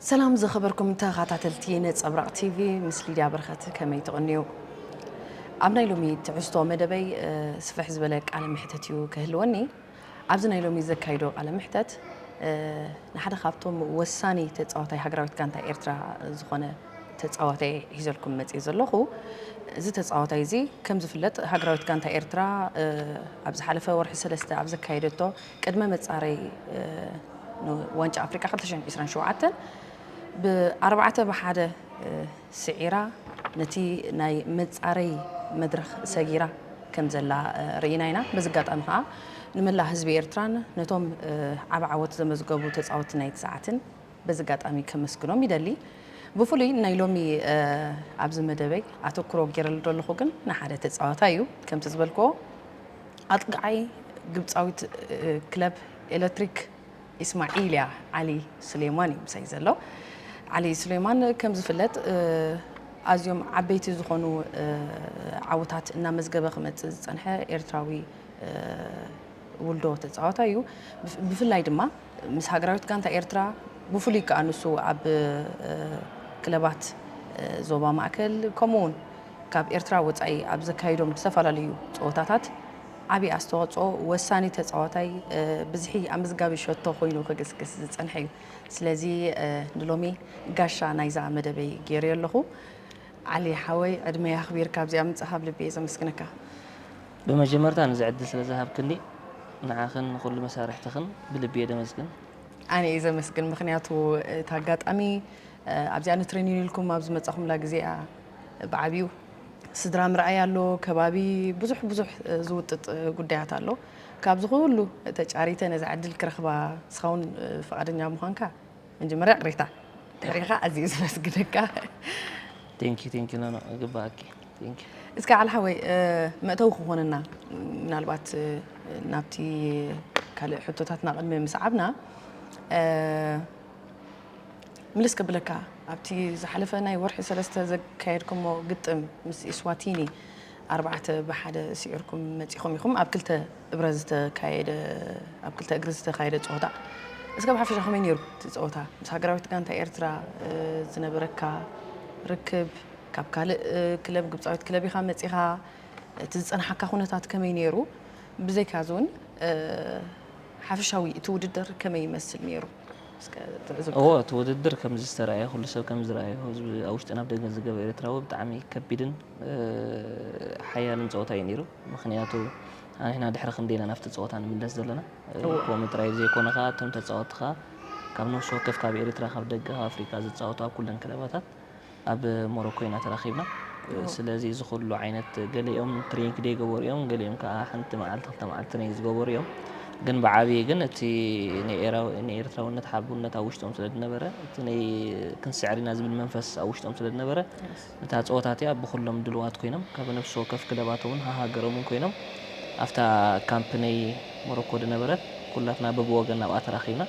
ሰላም ዝኸበርኩም ተኸታተልቲ ነጸብራቕ ቲቪ፣ ምስ ሊድያ በረኸት ከመይ ትቕንዩ? ኣብ ናይ ሎሚ ትሕዝቶ መደበይ፣ እ፣ ስፍሕ ዝበለ ቃለ መሕተት እዩ ክህልወኒ። ኣብዚ ናይ ሎሚ ዘካይዶ ቃለ መሕተት፣ እ፣ ንሓደ ካብቶም ወሳኒ ተጻዋታይ ሃገራዊት ጋንታ ኤርትራ ዝኾነ ተጻዋታይ ሒዘልኩም መጽየ ዘለኹ። እዚ ተጻዋታይ እዚ ከም ዝፍለጥ ሃገራዊት ጋንታ ኤርትራ፣ እ፣ ኣብ ዝሓለፈ ወርሒ ሰለስተ ኣብ ዘካየደቶ ቅድመ መጻረይ፣ እ፣ ንዋንጫ ኣፍሪቃ ክልተ ሽሕን ዕስራን ሸውዓተን ብኣርባዕተ ብሓደ፣ እ፣ ስዒራ ነቲ ናይ መጻረይ መድረኽ ሰጊራ ከም ዘላ፣ እ፣ ርኢና ኢና። በዚ ኣጋጣሚ ከኣ ንመላእ ህዝቢ ኤርትራን ነቶም፣ እ፣ ዓቢ ዓወት ዘመዝገቡ ተጻወትቲ ናይቲ ሰዓትን በዚ ኣጋጣሚ ከመስግኖም ይደሊ። ብፍሉይ ናይ ሎሚ፣ እ፣ ኣብዚ መደበይ ኣተኩሮ ገይረሉ ዘለኹ ግን ንሓደ ተጻዋታይ እዩ። ከምቲ ዝበልክዎ ኣጥቃዓይ ግብጻዊት፣ እ፣ ክለብ ኤሌክትሪክ ኢስማዒልያ ዓሊ ሱሌማን እዩ ምሳይ ዘሎ። ዓሊ ሱሌማን ከም ዝፍለጥ፣ እ፣ ኣዝዮም ዓበይቲ ዝኾኑ፣ እ፣ ዓወታት እናመዝገበ ክመጽእ ዝጸንሐ ኤርትራዊ፣ እ፣ ውልዶ ተጻዋታይ እዩ። ብፍ-፣ ብፍላይ ድማ ምስ ሃገራዊት ጋንታ ኤርትራ፣ ብፍሉይ ከኣ ንሱ ኣብ፣ እ፣ ክለባት፣ እ፣ ዞባ ማእከል፣ ከምኡ እውን ካብ ኤርትራ ወጻኢ ኣብ ዘካይዶም ዝተፈላለዩ ጸወታታት ዓቢ ኣስተዋጽኦ፣ ወሳኒ ተጻዋታይ፣ እ፣ ብዝሒ ኣመዝጋቢ ሸቶ ኮይኑ ክግስግስ ዝጸንሐ እዩ። ስለዚ፣ እ፣ ንሎሚ ጋሻ ናይዛ መደበይ ገይረዮ ኣለኹ። ዓሊ ሓወይ፣ ዕድመይ ኣኽቢርካ ኣብዚኣ ምጻኻ ብልቢ እየ ዘመስግነካ። ብመጀመርታ ነዚ ዕድል ስለ ዝሃብክኒ ንዓኽን ንኹሉ መሳርሕትኽን ብልቢ እየ ደመስግን። ኣነ እየ ዘመስግን፣ ምኽንያቱ እቲ ኣጋጣሚ፣ እ፣ ኣብዚኣ ንትሬኒን ኢልኩም ኣብ ዝመጻኹምላ ግዜ እያ ብዓቢኡ ስድራ ምርኣይ ኣሎ፣ ከባቢ ብዙሕ ብዙሕ፣ እ፣ ዝውጥጥ፣ እ፣ ጉዳያት ኣሎ። ካብዚ ኩሉ ተጫሪተ ነዛ ዕድል ክረኽባ ንስኻ እውን፣ እ፣ ፍቓደኛ ምዃንካ መጀመርያ ቅሬታ፣ ድሕሪኻ ኣዝዩ ዘመስግነካ። Thank you, thank you፣ ኖኖ፣ ይግባኣኪ። Thank you። እስከ ዓሊ ሓወይ፣ እ፣ መእተዊ ክኾነና፣ ምናልባት፣ እ፣ ናብቲ ካልእ ሕቶታትና ቅድሚ ምስዓብና፣ እ፣ ምልስ ከብለካ፣ ኣብቲ ዝሓለፈ ናይ ወርሒ ሰለስተ ዘካየድኩሞ ግጥም ምስ ኢስዋቲኒ ኣርባዕተ ብሓደ ስዒርኩም መጺኹም ኢኹም፣ ኣብ ክልተ እብረ ዝተካየደ፣ ኣብ ክልተ እግሪ ዝተካየደ ጸወታ። እስከ ብሓፈሻ ከመይ ነይሩ እቲ ጸወታ? ምስ ሃገራዊት ጋንታ ኤርትራ፣ እ፣ ዝነበረካ ርክብ፣ ካብ ካልእ፣ እ፣ ክለብ፣ ግብጻዊት ክለብ ኢኻ መጺኻ፣ እቲ ዝጸንሓካ ኩነታት ከመይ ነይሩ? ብዘይካዚ እውን፣ እ፣ ሓፈሻዊ እቲ ውድድር ከመይ ይመስል ነይሩ? እስከ ትዕዝብትኻ። እዎ፣ እቲ ውድድር ከምዚ ዝተራእየ፣ ኩሉ ሰብ ከም ዝረኣዮ፣ ህዝቢ ኣብ ውሽጥን ኣብ ደገን ዝገበ ኤርትራዊ ብጣዕሚ ከቢድን፣ እ፣ ሓያልን ጸወታ እዩ ነይሩ። ምኽንያቱ፣ ንሕና ድሕሪ ክንደይ ኢና ናብቲ ጸወታ ንምለስ ዘለና። እዎ። ከምኡ ጥራይ ዘይኮነ ኸኣ፣ እቶም ተጻወትቲ ኸኣ ካብ ነፍሲ ወከፍ፣ ካብ ኤርትራ፣ ካብ ደገ፣ ካብ ኣፍሪቃ ዝጻወቱ ኣብ ኩለን ክለባታት ኣብ ሞሮኮ ኢና ተራኺብና። እዎ። ስለዚ እዚ ኩሉ ዓይነት፣ ገሊኦም ትሬኒንግ ደይገበሩ እዮም፣ ገሊኦም ከኣ ሓንቲ መዓልቲ፣ ክልተ መዓልቲ ትሬኒንግ ዝገበሩ እዮም። ግን ብዓብዪ ግን እቲ ናይ ኤራው-፣ ናይ ኤርትራውነት ሓቡነት ኣብ ውሽጦም ስለ ዝነበረ፣ እቲ ናይ ክንስዕር ኢና ዝብል መንፈስ ኣብ ውሽጦም ስለ ዝነበረ፣ የስ። እታ ጸወታ እቲኣ ብኹሎም ድልዋት ኮይኖም፣ ካብ ነፍሲ ወከፍ ክለባት እውን ሃሃገሮም እውን ኮይኖም፣ ኣብታ ካምፕ ናይ ሞሮኮ ዝነበረት ኩላትና በብወገን ናብኣ ተራኺብና።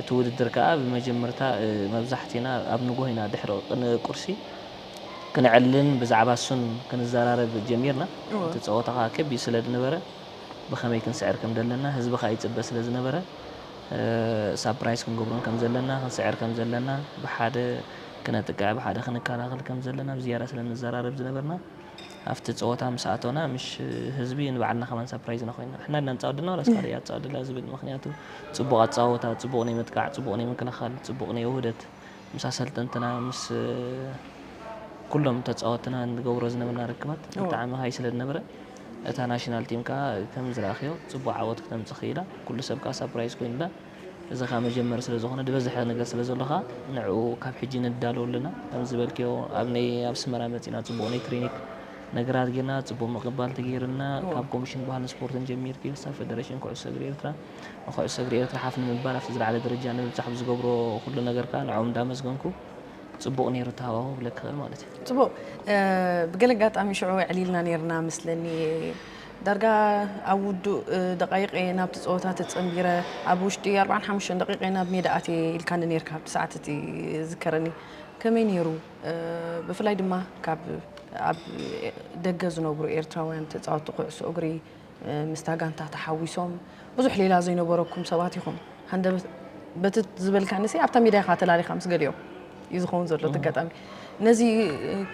እቲ ውድድር ከኣ ብመጀመርታ፣ እ፣ መብዛሕትና ኣብ ንጎሆ ኢና ድሕሪ ቅን-፣ ቁርሲ ክንዕልልን ብዛዕባ እሱን ክንዘራረብ ጀሚርና። እወ። እቲ ጸወታ ከኣ ከቢድ ስለ ዝነበረ፣ ብኸመይ ክንስዕር ከም ዘለና፣ ህዝቢ ከኣ ይጽበ ስለ ዝነበረ፣ እ፣ ሳፕራይዝ ክንገብሮን ከም ዘለና፣ ክንስዕር ከም ዘለና፣ ብሓደ ክነጥቅዕ፣ ብሓደ ክንከላኸል ከም ዘለና ብዝያዳ ስለ ንዘራረብ ዝነበርና፣ ኣብቲ ጸወታ ምስ ኣተና፣ ምሽ ህዝቢ ንባዕልና ከማን ሳፕራይዝ ኢና ኮይና። ንሕና ድና ንጻወት ድና ዋላስ ካልእ እያ ትጻወት ድላ ዝብል፣ ምኽንያቱ ጽቡቕ ኣጻወታ፣ ጽቡቕ ናይ ምጥቃዕ፣ ጽቡቕ ናይ ምክልኻል፣ ጽቡቕ ናይ ውህደት፣ ምስ ኣሰልጠንትና፣ ምስ ኩሎም ተጻወትና ንገብሮ ዝነበርና ርክባት እዎ። ብጣዕሚ ሃይ ስለ ዝነበረ፣ እታ ናሽናል ቲም ከኣ ከም ዝረኣኽዮ ጽቡቕ ዓወት ክተምጽእ ክኢላ። ኩሉ ሰብ ከኣ ሳፕራይዝ ኮይኑላ። እዚ ኸኣ መጀመሪ ስለ ዝኾነ፣ ዝበዝሐ ነገር ስለ ዘሎ ኸኣ፣ ንዕኡ ካብ ሕጂ ንዳለወሉ ኣለና። ከም ዝበልክዮ፣ ኣብ ናይ፣ ኣብ ኣስመራ መጺና ጽቡቕ ናይ ትሬኒንግ ነገራት ጌርና፣ ጽቡቕ ምቕባል ተገይሩልና፣ እዎ። ካብ ኮሚሽን ባህልን ስፖርትን ጀሚርኪ፣ ክሳብ ፌደሬሽን ኩዕሶ እግሪ ኤርትራ፣ ንኩዕሶ እግሪ ኤርትራ ሓፍ ንምባል፣ ኣብቲ ዝለዓለ ደረጃ ንምብጻሕ ብዝገብሮ ኩሉ ነገር ከኣ፣ ንዕኦም እንዳመስገንኩ፣ ጽቡቕ ነይሩ እቲ ሃዋሁ ክብለኪ እኽእል ማለት እዩ። ጽቡቕ። እ፣ ብገለ ኣጋጣሚ ሽዑ ኣዕሊልና ነይርና መስለኒ። ዳርጋ ኣብ ውዱእ፣ እ፣ ደቃይቕ እየ ናብቲ ጸወታ ተጸንቢረ፣ ኣብ ውሽጢ ኣርብዓን ሓሙሽተን ደቂቕ እየ ናብ ሜዳ ኣትየ ኢልካኒ ነይርካ ኣብቲ ሰዓት እቲ ዝዝከረኒ። ከመይ ነይሩ? እ፣ ብፍላይ ድማ ካብ ኣብ ደገ ዝነብሩ ኤርትራውያን ተጻወትቲ ኩዕሶ እግሪ፣ እ፣ ምስታ ጋንታ ተሓዊሶም ብዙሕ ሌላ ዘይነበረኩም ሰባት ኢኹም። ሃንደበት-፣ በቲ ዝበልካንሲ ኣብታ ሜዳ ኢኻ ተላሊኻ ምስ ገሊኦም እዩ ዝኸውን ዘሎ እቲ ኣጋጣሚ። ነዚ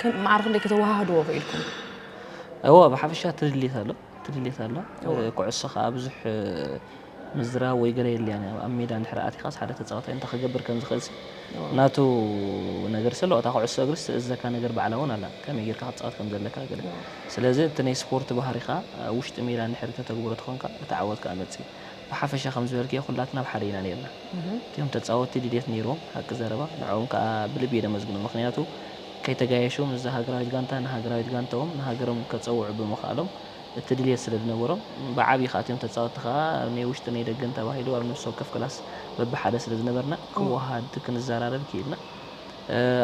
ከም ማዕረ ክንደይ ከተወሃህድዎ ክኢልኩም? እወ፣ ብሓፈሻ ትድልየት ኣሎ፣ ትድልየት ኣሎ። ኩዕሶ ከዓ ብዙሕ ምዝራብ ወይ ገለ የድልያን እያ። ኣብ ሜዳ እንድሕር ኣቲኻስ ሓደ ተፃዋታይ እንታይ ክገብር ከም ዝኽእል ሲ ናቱ ነገር ስለ እታ ኩዕሶ እግርስ ትእዘካ ነገር ባዕላ እውን ኣላ፣ ከመይ ጌርካ ክትፃወት ከም ዘለካ ገለ። ስለዚ እቲ ናይ ስፖርት ባህሪኻ ኣብ ውሽጢ ሜዳ እንድሕር ተተግብሮ ተኾንካ እቲ ዓወት ከዓ መፅእ። ብሓፈሻ ከም ዝበልክዮ ኩላትና ኣብ ሓደ ኢና ነርና። እቲኦም ተፃወትቲ ድልየት ነይርዎም፣ ሓቂ ዘረባ ንዕኦም ከዓ ብልቢ እየ ደመስግኖም። ምክንያቱ ከይተጋየሹ ምስዛ ሃገራዊት ጋንታ ንሃገራዊት ጋንታኦም ንሃገሮም ከፀውዑ ብምኽኣሎም እቲ ድልየት ስለ ዝነበሮም ብዓብዪ ከዓ እቲኦም ተፃወትቲ ከዓ ናይ ውሽጢ ናይ ደገን ተባሂሉ ኣብ ነፍሲ ወከፍ ክላስ በብሓደ ስለ ዝነበርና ክወሃድ ክንዘራረብ ክኢልና።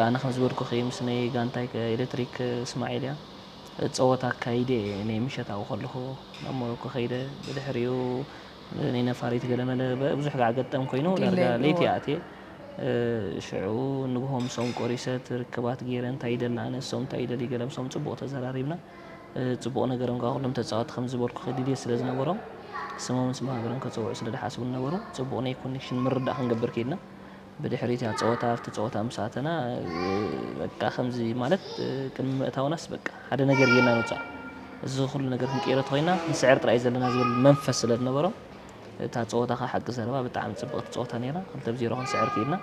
ኣነ ከም ዝበልኩኺ ምስ ናይ ጋንታይ ኤሌክትሪክ እስማዒል እያ ጸወታ ኣካይደ ናይ ምሸታዊ ከለኹ ናብ ሞሮኮ ከይደ ብድሕሪኡ ናይ ነፋሪት ገለመለ ብዙሕ ጋዕ ገጠም ኮይኑ ዳርጋ ለይቲ ኣትየ ሽዑ ንግሆ ምሶም ቆሪሰ ትርክባት ገይረ እንታይ ይደሊ ኣነ እሶም እንታይ ይደሊ ገለ ምሶም ጽቡቕ ተዘራሪብና ጽቡቕ ነገሮም ካብ ኩሎም ተጻወቲ ከም ዝበልኩ ክድልየ ስለ ዝነበሮም ስሞምን ስም ሃገሮም ከጸውዑ ስለ ዝሓስቡ ነበሩ ጽቡቕ ናይ ኮኔክሽን ምርዳእ ክንገብር ከይድና ብድሕሪት እያ ፀወታ ኣብቲ ፀወታ ምስ ኣተና በቃ ከምዚ ማለት ቅድሚ ምእታውናስ በቃ ሓደ ነገር ጌርና ንውፃእ እዚ ኩሉ ነገር ክንቀይሮ ተኮይና ንስዕር ጥራይ ዘለና ዝብል መንፈስ ስለ ዝነበሮም እታ ፀወታ ከዓ ሓቂ ዘረባ ብጣዕሚ ፅብቅቲ ፀወታ ነይራ ክልተ ብዜሮ ክንስዕር ክኢልና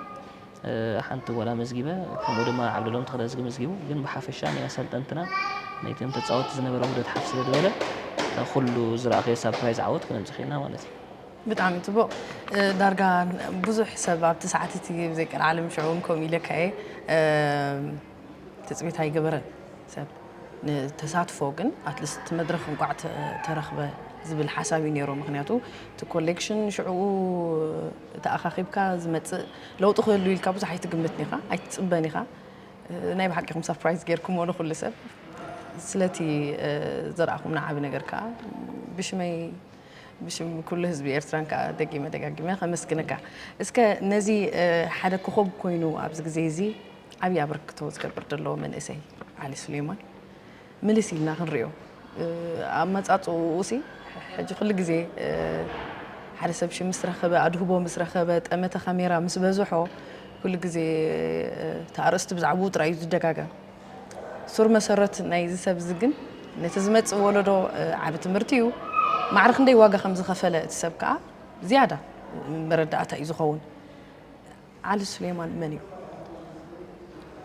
ሓንቲ ጎል ኣመዝጊበ ከምኡ ድማ ዓብደሎም ተክለዝጊ መዝጊቡ ግን ብሓፈሻ ናይ ኣሰልጠንትና ናይቶም ተፃወቲ ዝነበረ ውህደት ሓፍ ስለ ዝበለ ኩሉ ዝረኣኸዮ ሳፕራይዝ ዓወት ክነምፅእ ክኢልና ማለት እዩ ብጣዕሚ ጽቡቕ ዳርጋ ብዙሕ ሰብ ኣብቲ ሰዓት እቲ ብዘይ ቀልዓለም ሽዑ እውን ከምኡ ኢለካ እየ ትፅቢት ኣይገበረን ሰብ ንተሳትፎ ግን ኣትሊስት እቲ መድረኽ እንቋዕ ተረኽበ ዝብል ሓሳብ እዩ ነይሩ ምክንያቱ እቲ ኮሌክሽን ሽዕኡ ተኣኻኺብካ ዝመፅእ ለውጢ ክህሉ ኢልካ ብዙሕ ኣይትግምትን ኢኻ ኣይትፅበን ኢኻ ናይ ብሓቂኹም ሰርፕራይዝ ጌርኩሞ ንኩሉ ሰብ ስለቲ ዘርኣኹምና ዓቢ ነገር ከዓ ብሽመይ ብሽም ኩሉ ህዝቢ ኤርትራን ከዓ ደጊመ ደጋጊመ ከመስግነካ እስከ ነዚ ሓደ ኮኾብ ኮይኑ ኣብዚ ግዜ እዚ ዓብዪ ኣበርክቶ ዝገብር ዘሎ መንእሰይ ዓሊ ሱሌማን ምልስ ኢልና ክንሪኦ ኣመፃፅኡ ሲ ሕጂ ኩሉ ግዜ ሓደ ሰብ ሽም ምስ ረኸበ ኣድህቦ ምስ ረኸበ ጠመተ ካሜራ ምስ በዝሖ ኩሉ ግዜ እቲ ኣርእስቲ ብዛዕባኡ ጥራይ እዩ ዝደጋገም ሱር መሰረት ናይዚ ሰብ እዚ ግን ነቲ ዝመፅእ ወለዶ ዓቢ ትምህርቲ እዩ። ማዕረ ክንደይ ዋጋ ከም ዝኸፈለ እቲ ሰብ ከኣ ዝያዳ መረዳእታ እዩ ዝኸውን። ዓሊ ሱሌማን መን እዩ?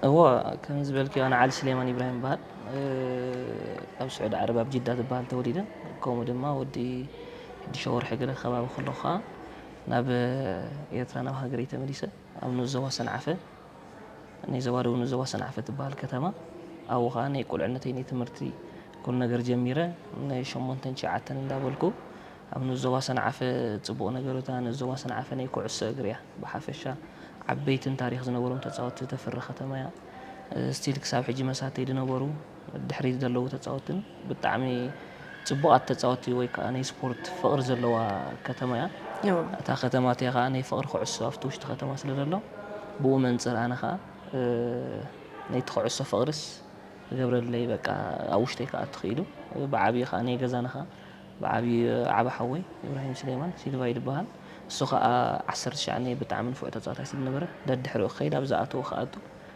እወ ከም ዝበልክዮ ኣነ ዓሊ ስሌማን ኢብራሂም ይበሃል ኣብ ስዑዲ ዓረብ ኣብ ጅዳ ትበሃል ተወሊደ ከምኡ ድማ ወዲ ሽዱሽተ ወርሒ ገለ ከባቢ ከለኹ ከዓ ናብ ኤርትራ ናብ ሃገረይ ተመሊሰ ኣብ ንኡስ ዞባ ሰንዓፈ ናይ ዞባ ደቡብ ንኡስ ዞባ ሰንዓፈ ትበሃል ከተማ ኣብኡ ከዓ ናይ ቁልዕነተይ ናይ ትምህርቲ ኩሉ ነገር ጀሚረ ናይ ሸሞንተን ትሽዓተን እንዳበልኩ ኣብ ንኡስ ዞባ ሰንዓፈ ፅቡቕ ነገር እታ ንኡስ ዞባ ሰንዓፈ ናይ ኩዕሶ እግሪ እያ ብሓፈሻ ዓበይትን ታሪኽ ዝነበሮም ተፃወትቲ ተፍሪ ከተማ እያ ስቲል ክሳብ ሕጂ መሳተይ ዝነበሩ ድሕሪት ዘለዉ ተፃወትን ብጣዕሚ ፅቡቓት ተፃወቲ ወይ ከዓ ናይ ስፖርት ፍቕሪ ዘለዋ ከተማ እያ። እዋ። እታ ከተማ እቲኣ ከዓ ናይ ፍቕሪ ኩዕሶ ኣብቲ ውሽጢ ከተማ ስለ ዘሎ ብኡ መንፅር ኣነ ከዓ እ፣ ናይቲ ኩዕሶ ፍቕርስ ክገብረለይ በቃ ኣብ ውሽጠይ ከዓ ትኽኢሉ ብዓብዪ ከዓ ናይ ገዛና ከዓ ብዓብዪ ዓብ ሓወይ ኢብራሂም ስሌማን ሲልቫ ይድበሃል። እሱ ከዓ ዓሰርተ ትሽዓተ ብጣዕሚ ንፉዕ ተፃዋታይ ስለ ዝነበረ ደድሕሪኡ ክኸይድ ኣብ ዝኣተዎ ክኣቱ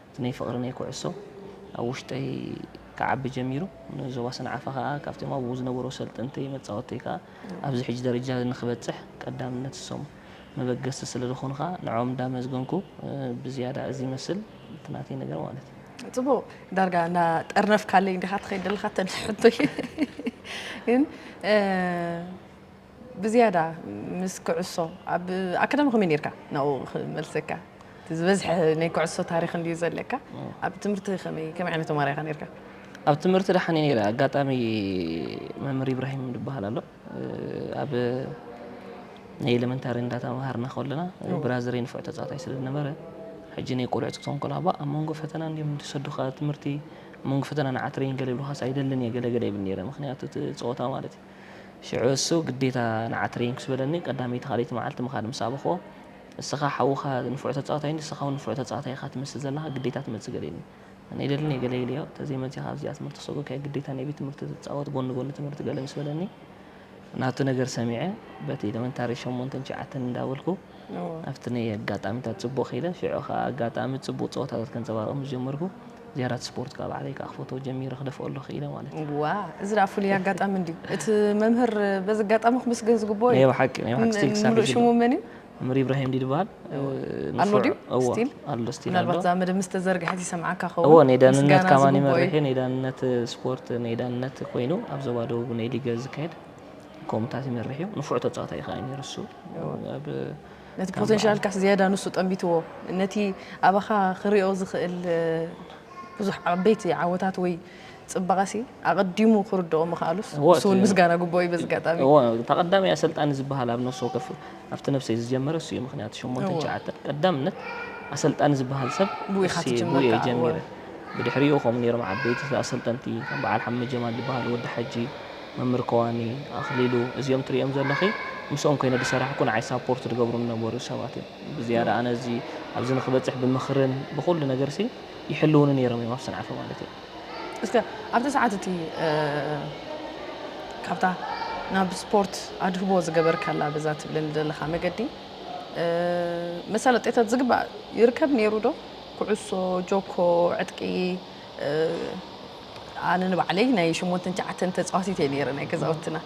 እቲ ናይ ፍቕሪ ናይ ኩዕሶ ኣብ ውሽጠይ ክዓቢ ጀሚሩ። ንዞባ ሰንዓፈ ከኣ ካብቶም ኣብኡ ዝነበሩ ኣሰልጠንተይ፣ መጻወትተይ ከኣ ኣብዚ ሕጂ ደረጃ ንኽበጽሕ ቀዳምነት እሶም መበገሲ ስለ ዝኾኑ ከኣ ንዕኦም እንዳመስገንኩ ብዝያዳ እዚ ይመስል እቲ ናተይ ነገር ማለት እዩ። ጽቡቕ ዳርጋ እንዳጠርነፍካለይ እንዲኻ ትኸይድ ዘለኻ ተንሕቶይ ግን ብዝያዳ ምስ ኩዕሶ ኣብ ኣካዳሚ ከመይ ነርካ ናብኡ ክመልሰካ እቲ ዝበዝሐ ናይ ኩዕሶ ታሪክ እንድዩ ዘለካ ኣብ ትምህርቲ ከመይ ከመይ ዓይነት ተማሪ ኢኻ ነርካ ኣብ ትምህርቲ ደሓን እየ ነይረ ኣጋጣሚ መምህር ኢብራሂም ዝበሃል ኣሎ ኣብ ናይ ኤለመንታሪ እንዳተማሃርና ከለና ብራዘረይ ንፉዕ ተፃዋታይ ስለ ዝነበረ ሕጂ ናይ ቆልዑ ትክተንኮላ ባ ኣብ መንጎ ፈተና እንዲዮም ዝሰዱካ ትምህርቲ ኣብ መንጎ ፈተና ንዓትረይን ገለ ይብሉካስ ኣይደልን እየ ገለ ገለ ይብል ነይረ ምክንያቱ እቲ ፀወታ ማለት እዩ ሽዑ እሱ ግዴታ ንዓ ትሬኒንግ ምስ በለኒ ቀዳመይቲ ካልኣይቲ መዓልቲ ምኻድ ምስ ኣበኽዎ እስኻ ሓውኻ ንፉዕ ተጻዋታይ ንስኻ እውን ንፉዕ ተጻዋታይ ኢኻ ትመስል ዘለኻ ግዴታ ትመጽእ ገለ ኢሉኒ። ኣነ ኣይደልን እየ ገለ ኢለዮ። ተዘይመጺኻ ኣብዚኣ ትምህርቲ ክሰጉካ እየ ግዴታ ናይ ቤት ትምህርቲ ትጻወት ጎኒ ጎኒ ትምህርቲ ገለ ምስ በለኒ ናቱ ነገር ሰሚዐ በቲ ኤለመንታሪ ሸሞንተን ትሽዓተን እንዳበልኩ ኣብቲ ናይ ኣጋጣሚታት ጽቡቕ ኢለ ሽዑ ከኣ ኣጋጣሚ ጽቡቕ ጸወታታት ከንጸባርቕ ምስ ጀመርኩ ዝያዳ ስፖርት ካብ ባዕለይ ከኣ ክፈትዎ ጀሚረ ክደፍኦ ኣለኹ ኢለ ማለት እዩ። ዋ እዚ ደኣ ፍሉይ ኣጋጣሚ እንድዩ። እቲ መምህር በዚ ኣጋጣሚ ክምስገን ዝግብኦ ናይ እዩ። ብሓቂ ናይ ብሓቂ ስቲል ክሳብ ምሉእ ሕጂ ሽሙ መን እዩ? መምህር ኢብራሂም ዲድ በሃል። ኣሎ ድዩ? እዎ ስቲል? ኣሎ ስቲል ኣሎ። ምናልባት እዛ መደብ ምስ ተዘርግሐት ይሰምዓካ እዎ ኸውን። ናይ ዳንነት ምስጋና ከማን ዝግብኦ እዩ። ይመርሕ ናይ ዳንነት ስፖርት ናይ ዳንነት ኮይኑ ኣብ ዞባ ደቡብ ናይ ሊገ ዝካየድ ከምኡታት ይመርሕ እዩ። ንፉዕ ተጻዋታይ እዩ ከኣ ነይሩ እሱ። ኣብ ነቲ ፖቴንሻልካስ ዝያዳ ንሱ ጠንቢትዎ ነቲ ኣባኻ ክሪኦ ዝኽእል ብዙሕ ዓበይቲ ዓወታት ወይ ፅባቐሲ ኣቐዲሙ ክርድኦ ምኽኣሉስ እዎ፣ ንሱ እውን እቲ- ምስጋና ግብኦ እዩ በዚ ኣጋጣሚ። እዎ እታ ቀዳማይ ኣሰልጣኒ ዝበሃል ኣብ ነፍሲ ወከፍ ኣብቲ ነብሰይ ዝጀመረ እሱ እዩ። ምክንያቱ ሸሞንተ እዎ። ትሽዓተ ቀዳምነት ኣሰልጣኒ ዝበሃል ሰብ ብኡ ኢኻ እሱ ትጅምር ብኡ እየ ከዓ፣ እዎ። ጀሚረ። ብድሕሪኡ ከምኡ ነይሮም ዓበይቲ ኣሰልጠንቲ ከም በዓል ሓመድ ጀማል ዝበሃል ወዲ ሓጂ መምህር ከዋኒ ኣኽሊሉ እዚኦም ትሪኦም ዘለኺ ምስኦም ኮይነ ዝሰራሕኩ ንዓይ ሳፖርት ዝገብሩ ዝነበሩ ሰባት እዮም። ብዝያዳ ኣነ እዚ ኣብዚ ንክበፅሕ ብምኽርን ብኩሉ ነገር ሲ ይሕልውኒ ነይሮም እዮም ኣብ ሰንዓፈ ማለት እዩ። እስከ ኣብቲ ሰዓት እቲ እ፣ ካብታ ናብ ስፖርት ኣድህቦ ዝገበርካላ በዛ ትብለኒ ዘለኻ መገዲ እ፣ መሳለጥያታት ዝግባእ ይርከብ ነይሩ ዶ? ኩዕሶ፣ ጆኮ፣ ዕጥቂ እ፣ ኣነ ንባዕለይ ናይ ሸሞንተን ትሽዓተን ተፃዋቲት እየ ነይረ ናይ ገዛውትና።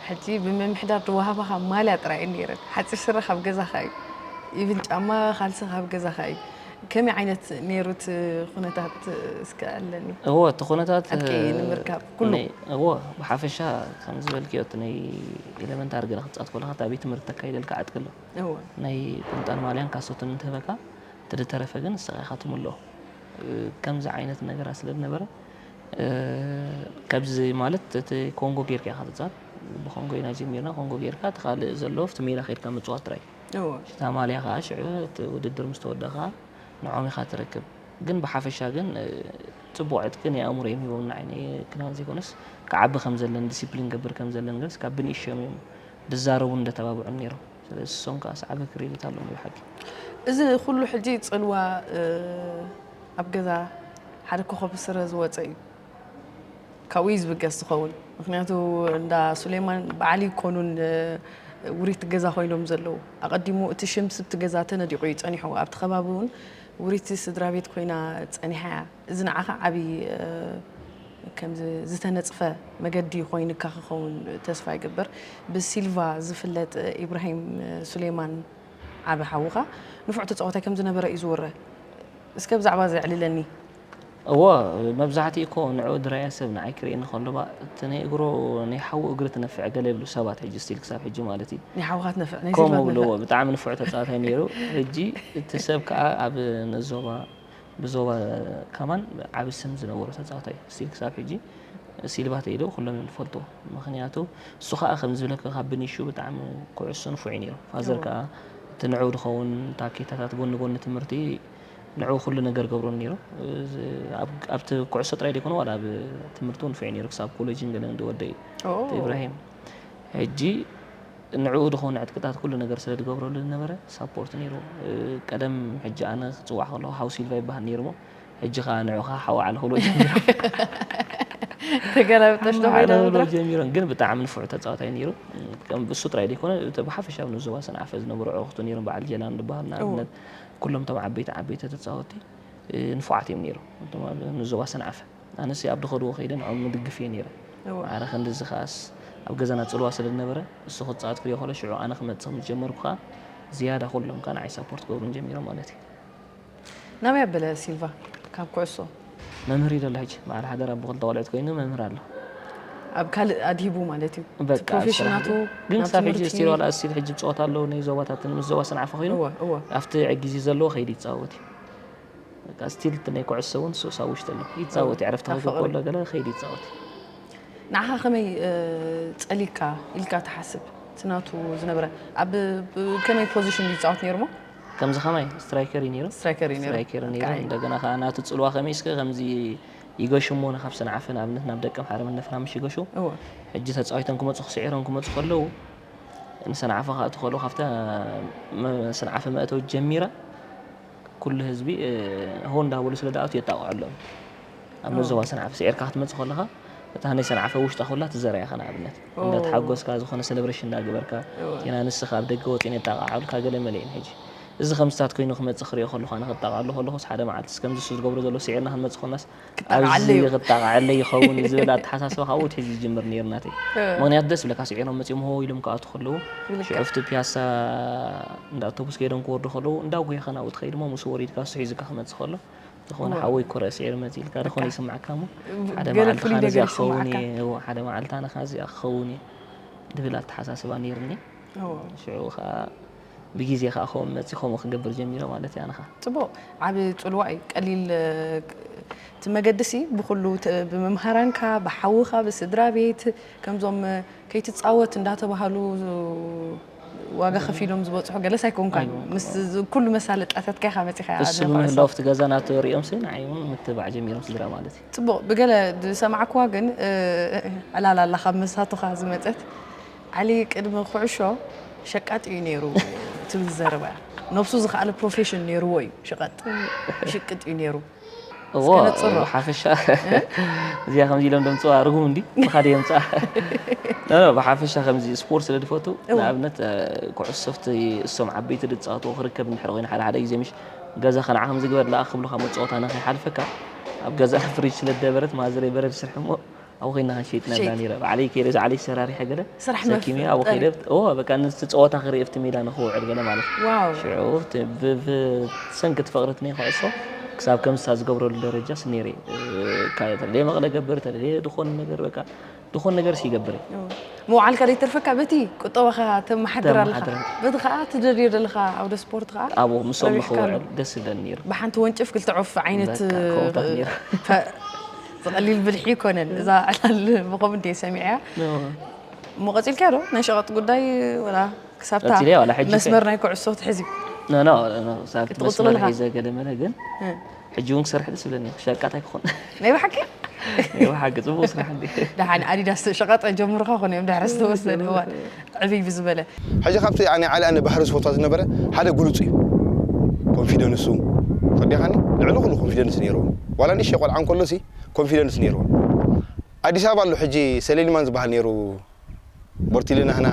ሕጂ ብምምሕዳር ዝወሃባኻ ማልያ ጥራይ እየን ነይረን። ሓፂር ስረ ካብ ገዛኻ እዩ። ኢቭን ጫማ ካልሲ ካብ ገዛኻ እዩ። ከመይ ዓይነት ነይሩ እቲ ኩነታት እስከ ኣለኒ? እዎ እቲ ኩነታት ዕጥቂ ንምርካብ ኩሉ? ናይ- እዎ ብሓፈሻ ከም ዝበልክዮ እቲ ናይ ኤለመንታሪ ገለ ክትፃወት ከለካ እታ ቤት ትምህርቲ ተካይደልካ ዕጥቂ ኣሎ። እዎ ናይ ቁምጣን ማልያን ካሶትን እንትህበካ እቲ ዝተረፈ ግን ንስኻ ኢኻ ትምልኦ። እ፣ ከምዚ ዓይነት ነገራት ስለ ዝነበረ እ፣ ካብዚ ማለት እቲ ኮንጎ ጌርካ ኢኻ ትፃወት። ብኮንጎ ኢና ጀሚርና። ኮንጎ ጌርካ እቲ ካልእ ዘሎ ኣብቲ ሜዳ ከይድካ ምፅዋት ጥራይ። እዎ እታ ማልያ ከዓ ሽዑ እቲ ውድድር ምስ ተወደኣ ከዓ ንዖም ኢኻ ትረክብ። ግን ብሓፈሻ ግን እ፣ ፅቡቕ ዕጥቂ ናይ ኣእምሮ እዮም ሂቦምና። ዓይነ ክዳን ዘይኮነስ ክዓቢ ከም ዘለን ዲሲፕሊን ገብር ከም ዘለን ግን ካብ ብንእሽዮም እዮም ዝዛረቡን ዘተባብዑን ነይሮም። ስለዚ እሶም ከዓ ሰዓቢ ክሬዲት ኣለዎም ብሓቂ። እዚ ኩሉ ሕጂ ፅልዋ እ፣ ኣብ ገዛ ሓደ ኮኸብ ስረ ዝወፀ እዩ። ካብኡ እዩ ዝብገስ ዝኸውን። ምክንያቱ እንዳ ሱሌማን በዓል ይኮኑን እ፣ ውሪት ገዛ ኮይኖም ዘለዉ። ኣቐዲሙ እቲ ሽም ስብቲ ገዛ ተነዲቑ እዩ ፀኒሑ። ኣብቲ ከባቢ እውን ውሪት ስድራ ቤት ኮይና ፀኒሓ እያ። እዚ ንዓኻ ዓቢ እ፣ ከም ዝ- ዝተነጽፈ መገዲ ኮይንካ ክኸውን ተስፋ ይገብር። ብሲልቫ ዝፍለጥ ኢብራሂም ሱሌማን ዓቢ ሓውኻ ንፉዕ ተጻዋታይ ከም ዝነበረ እዩ ዝውረ። እስከ ብዛዕባ እዚ ኣዕልለኒ። እዎ መብዛሕትኡ እኮ ንዑ ድራያ ሰብ ንዓይ ክርእየኒ ከሎ ባ እቲ ናይ እግሮ ናይ ሓዉ እግሪ ትነፍዕ ገለ ይብሉ ሰባት ሕጂ ስቲል ክሳብ ሕጂ ማለት እዩ። ናይ ሓውኻ ትነፍዕ ናይ ከምኡ ሲልቫ ብልዎ ትነፍዕ። ብጣዕሚ ንፉዕ ተጻዋታይ ነይሩ። ሕጂ እቲ ሰብ ከዓ ኣብ ንዞባ ብዞባ ከማን ዓቢ ስም ዝነበሮ ተጻዋታይ ስቲል ክሳብ ሕጂ ሲልቫ ተይሉ ኩሎም እዮም ዝፈልጥዎ። ምክንያቱ እሱ ከዓ ከም ዝብለካ ካብ ብኒሹ ብጣዕሚ ኩዕሶ ንፉዕ እዩ ነይሩ። ፋዘር እዎ። ከዓ እቲ ንዑ ዝኸውን ታኬታታት ጎኒ ጎኒ ትምህርቲ ንዑ ኩሉ ነገር ገብሮ ነይሩ። እዚ ኣብ- ኣብቲ ኩዕሶ ጥራይ ዘይኮነ ዋላ ኣብ ትምህርቲ እውን ንፉዕ እዩ ነይሩ ክሳብ ኮሌጅን ገለን ዝወደ እዩ። ኦ። እቲ ኢብራሂም ሕጂ ንዕኡ ዝኾነ ዕጥቅታት ኩሉ ነገር ስለ ዝገብረሉ ዝነበረ ሳፖርት ነይሩ። እ፣ ቀደም ሕጂ ኣነ ክፅዋዕ ከለኹ ሓው ሲልቫ ይበሃል ነይሩ እሞ ሕጂ ከዓ ንዑ ከዓ ሓው ዓለ ክብሎ ጀሚሮም። ተገላብጠሽ ዶ ሓው ኮይና ዓለ ክብሎ መድረኽ? ጀሚሮም ግን ብጣዕሚ ንፉዕ ተፃዋታይ ነይሩ። ከም እሱ ጥራይ ዘይኮነ እቲ ብሓፈሻ ኣብ ንዞባ ሰንዓፈ ዝነበሩ ዕኹቱ ነይሮም በዓል ጀላን ዝበሃል ንኣብነት ኩሎም እቶም ዓበይቲ ዓበይቲ ተፃወቲ እ፣ ንፉዓት እዮም ነይሮም እቶም ኣብ ንዞባ ሰንዓፈ። ኣነስ ኣብ ዝኸድዎ ከይደ ንዖም ምድግፍ እየ ነይረ። እወ። ማዕረ ክንድዚ ከኣስ ኣብ ገዛና ፅልዋ ስለ ዝነበረ እሱ ክፃወት ክሪኦ ከሎ ሽዑ ኣነ ክመፅእ ምስ ጀመርኩ ከዓ ዝያዳ ኩሎም ከዓ ንዓይ ሳፖርት ክገብሩን ጀሚሮም ማለት እዩ። ናበይ ኣበለ ሲልቫ ካብ ኩዕሶ? መምህር እዩ ዘሎ ሕጂ በዓል ሓደራ ብክልተ ቆልዑት ኮይኑ መምህር ኣሎ። ኣብ ካልእ ኣድሂቡ ማለት እዩ። እቲ በቃ ኣብ ፕሮፌሽን ስራሕ ናቱ ግን ናብ ክሳብ ሕጂ ትምህርቲ ስቲል ዋላ ስቲል ሕጂ ብፀወታ ኣለዉ ናይ ዞባታትን ምስ ዞባ ሰንዓፈ ኮይኑ እወ እወ ኣብቲ ግዜ ዘለዎ ከይዲ ይፃወት እዩ። በቃ ስቲል እቲ ናይ ኩዕሶ እውን ሱስ ኣብ ውሽጢ ኣሎ ይፃወት እዩ። ዕረፍቲ ካብ ክገብር ፍቕሪ። ከሎ ገለ ከይዲ ይፃወት እዩ። ንዓኻ ከመይ እ፣ ጸሊካ ኢልካ ትሓስብ? እቲ ናቱ ዝነበረ ኣብ ብ- ከመይ ፖዚሽን ይፃወት ነይሩ ሞ? ከምዚ ከማይ ስትራይከር እዩ ነይሩ። ስትራይከር እዩ ነይሩ። ስትራይከር እዩ ነይሩ። ኣጥቃዓይ። እንደገና ከዓ ናቱ ፅልዋ ከመይ እስከ ከምዚ ይገሹ እሞ ካብ ሰንዓፈ ንኣብነት ናብ ደቀምሓረ መነፍና ምሽ ይገሹ እወ ሕጂ ተፃዊቶም ክመፁ ክስዒሮም ክመፁ ከለዉ ንሰንዓፈ ከኣቱ ከለዉ ካብታ መ- ሰንዓፈ መእተዊ ጀሚራ ኩሉ ህዝቢ እ፣ ሆ እንዳበሉ ስለ ዝኣቱ የጣቕዑ ኣለዉ ኣብ እወ። መዘዋ ሰንዓፈ ስዒርካ ክትመፅእ ከለኻ እታ ናይ ሰንዓፈ ውሽጣ ኩላ ትዘራ ኢኻ። ንኣብነት እንዳተሓጎስካ፣ ዝኾነ ሰለብሬሽን እንዳገበርካ፣ ቴና ንስኻ ኣብ ደገ ወፂኡ የጣቓዓሉካ ገለ መለ እየን። ሕጂ እዚ ከምስታት ኮይኑ ክመፅእ ክሪኦ ከለኹ፣ ኣነ ክጣቓዓሉ ከለኹስ፣ ሓደ መዓልትስ ከምዚ እሱ ዝገብሮ ዘሎ ስዒርና ክንመፅእ ኮናስ ኣብዚ ክጣቓዓለይ ይኸውን እዩ ዝብል ኣተሓሳስባ ካብኡ ትሕዚ ዝጅምር ነይሩ ናተይ። ምኽንያቱ ደስ ብለካ፣ ስዒሮም መፂኦም ሆ ኢሎም ክኣቱ ከለዉ፣ ሽዑ ኣብቲ ፒያሳ እንዳ ኣውቶቡስ ከይዶም ክወርዱ ከለዉ፣ እንዳጉየኻ ናብኡ ትኸይድ እሞ፣ ምስኡ ወሪድካ እሱ ሒዙካ ክመፅእ ከሎ፣ ዝኾነ ሓወይ እኮ ረእሲ ኤርመት ኢልካ ዝኾነ ይስማዓካ እሞ፣ ሓደ መዓልቲ ካዚ ክኸውን እየ፣ ሓደ መዓልቲ ኣነ ካዚ ክኸውን እየ ድብል ኣተሓሳስባ ነይርኒ። ሽዑ ከዓ ብግዜ ከዓ ከምኡ መፂ ከምኡ ክገብር ጀሚረ ማለት እያ። ኣነ ከዓ ፅቡቕ። ዓብ ፅልዋ እዩ። ቀሊል እቲ መገዲ ሲ ብኩሉ፣ ብመምሃራንካ፣ ብሓውኻ፣ ብስድራ ቤት፣ ከምዞም ከይትጻወት እንዳተባሃሉ ዋጋ ከፊሎም ዝበጽሑ ገለስ ኣይኮንካን። ምስ ኩሉ መሳለጥያታትካ ኢኻ መጺኻ። እሱ ብምህላው ኣብቲ ገዛ ናቱ ሪኦም ሲ ንዓይ እውን ምትባዕ ጀሚሮም ስድራ ማለት እዩ። ጽቡቕ። ብገለ ዝሰማዕክዋ ግን ዕላል ኣላ ካብ መሳቱኻ ዝመጸት። ዓሊ ቅድሚ ኩዕሾ ሸቃጥ እዩ ነይሩ ትብል ዘረባ እያ። ነብሱ ዝኸኣለ ፕሮፌሽን ነይርዎ እዩ። ሸቐጥ ይሽቅጥ እዩ ነይሩ። እዎ፣ ብሓፈሻ እዚኣ ከምዚ ኢሎም ደምፅዋ ርጉም እንዲ ብኻደ የምፅኣ። ብሓፈሻ ከምዚ ስፖርት ስለ ዝፈቱ፣ ንኣብነት ኩዕሶ ሶፍት እሶም ዓበይቲ ዝፃወትዎ ክርከብ እንድሕር ኮይኑ፣ ሓደ ሓደ ግዜ ምሽ ገዛ ከንዓ ከምዚ ግበር ለኣ ክብሉካ መፃወታ ንከይሓልፈካ ኣብ ገዛ ፍሪጅ ስለ ዝደበረት ማዘረይ በረድ ስርሒ እሞ ኣብኡ ኮይና ክንሸይጥ ነላ ነይረ። ባዕለይ ከይደ፣ ባዕለይ ሰራሪሐ ገለ ስራሕ ሰኪመ ኣብኡ ከይደ፣ እዎ፣ በቃ፣ ነቲ ጸወታ ክርኢ ኣብቲ ሜዳ ንኽውዕል ገለ ማለት እዩ። ዋው። ሽዑ፣ እቲ ብ-፣ ብ-፣ ብሰንኪ እቲ ፍቕሪ እቲ ናይ ኩዕሶ፣ ክሳብ ከምሳ ዝገብረሉ ደረጃስ ነይረ። እ፣ ካ-፣ ተደልየ መቐለ ገብር፣ ተደልየ ዝኾነ ነገር፣ በቃ፣ ዝኾነ ነገርስ ይገብር እየ። እዎ። ምውዓልካ ዘይተርፈካ በቲ ቁጠባኻ ተመሓድር ኣለኻ። ተመሓድር። በቲ ኸኣ ትደልዮ ዘለኻ ዓውደ ስፖርት ኸኣ ኣብኡ ምስኦም ረቢሕካ ኣሎ። ንኽውዕል ደስ ይብለኒ ነይሩ። ብሓንቲ ወንጭፍ ክልተ ዑፍ ዓይነት በቃ፣ ከምኡታት ነይሩ። ፈ-፣ ዝቐሊል ብልሒ ኣይኮነን። እዛ ዕላል ብኸምኡ እንድየ ሰሚዐያ። እዎ። እሞ ቀጺልካዮ ዶ? ናይ ሸቐጥ ጉዳይ ወላ ክሳብታ ቀጺለያ፣ ዋላ ሕጂ መስመር ከ- ናይ ኩዕሶ ትሕዚ? ኖ፣ ኖ፣ ኖ፣ ክሳብ ክትቕጽሎ መስመር ኣለኻ? ሒዘ ገለ መለ ግን እ። ሕጂ እውን ክሰርሕ ደስ ይብለኒ። ሸቃጥ ኣይክኾን። ናይ ብሓቂ? ናይ ብሓቂ ጽቡቕ ስራሕ እንዲ። ደሓን ኣዲዳስ ሸቐጥ ጀምርካ ኮነ እዮም ድሕሪ ዝተወሰነ እዋን ዕብይ ብዝበለ። ሕጂ ካብቲ ኣነ ዓሊ ኣነ ባህሪ ዝፈትዋ ዝነበረ ሓደ ግሉጽ እዩ። ኮንፊደንሱ፣ ተረዲኻኒ? ልዕሊ ኩሉ ኮንፊደንስ ነይርዎ። ዋላ ንእሽተይ ቆልዓ እንከሎ ሲ ኮንፊደንስ ነይርዎ። ኣዲስ ኣበባ ኣሎ ሕጂ ሰሌሊማን ዝበሃል ነይሩ፣ ቦርቲሊ ናህና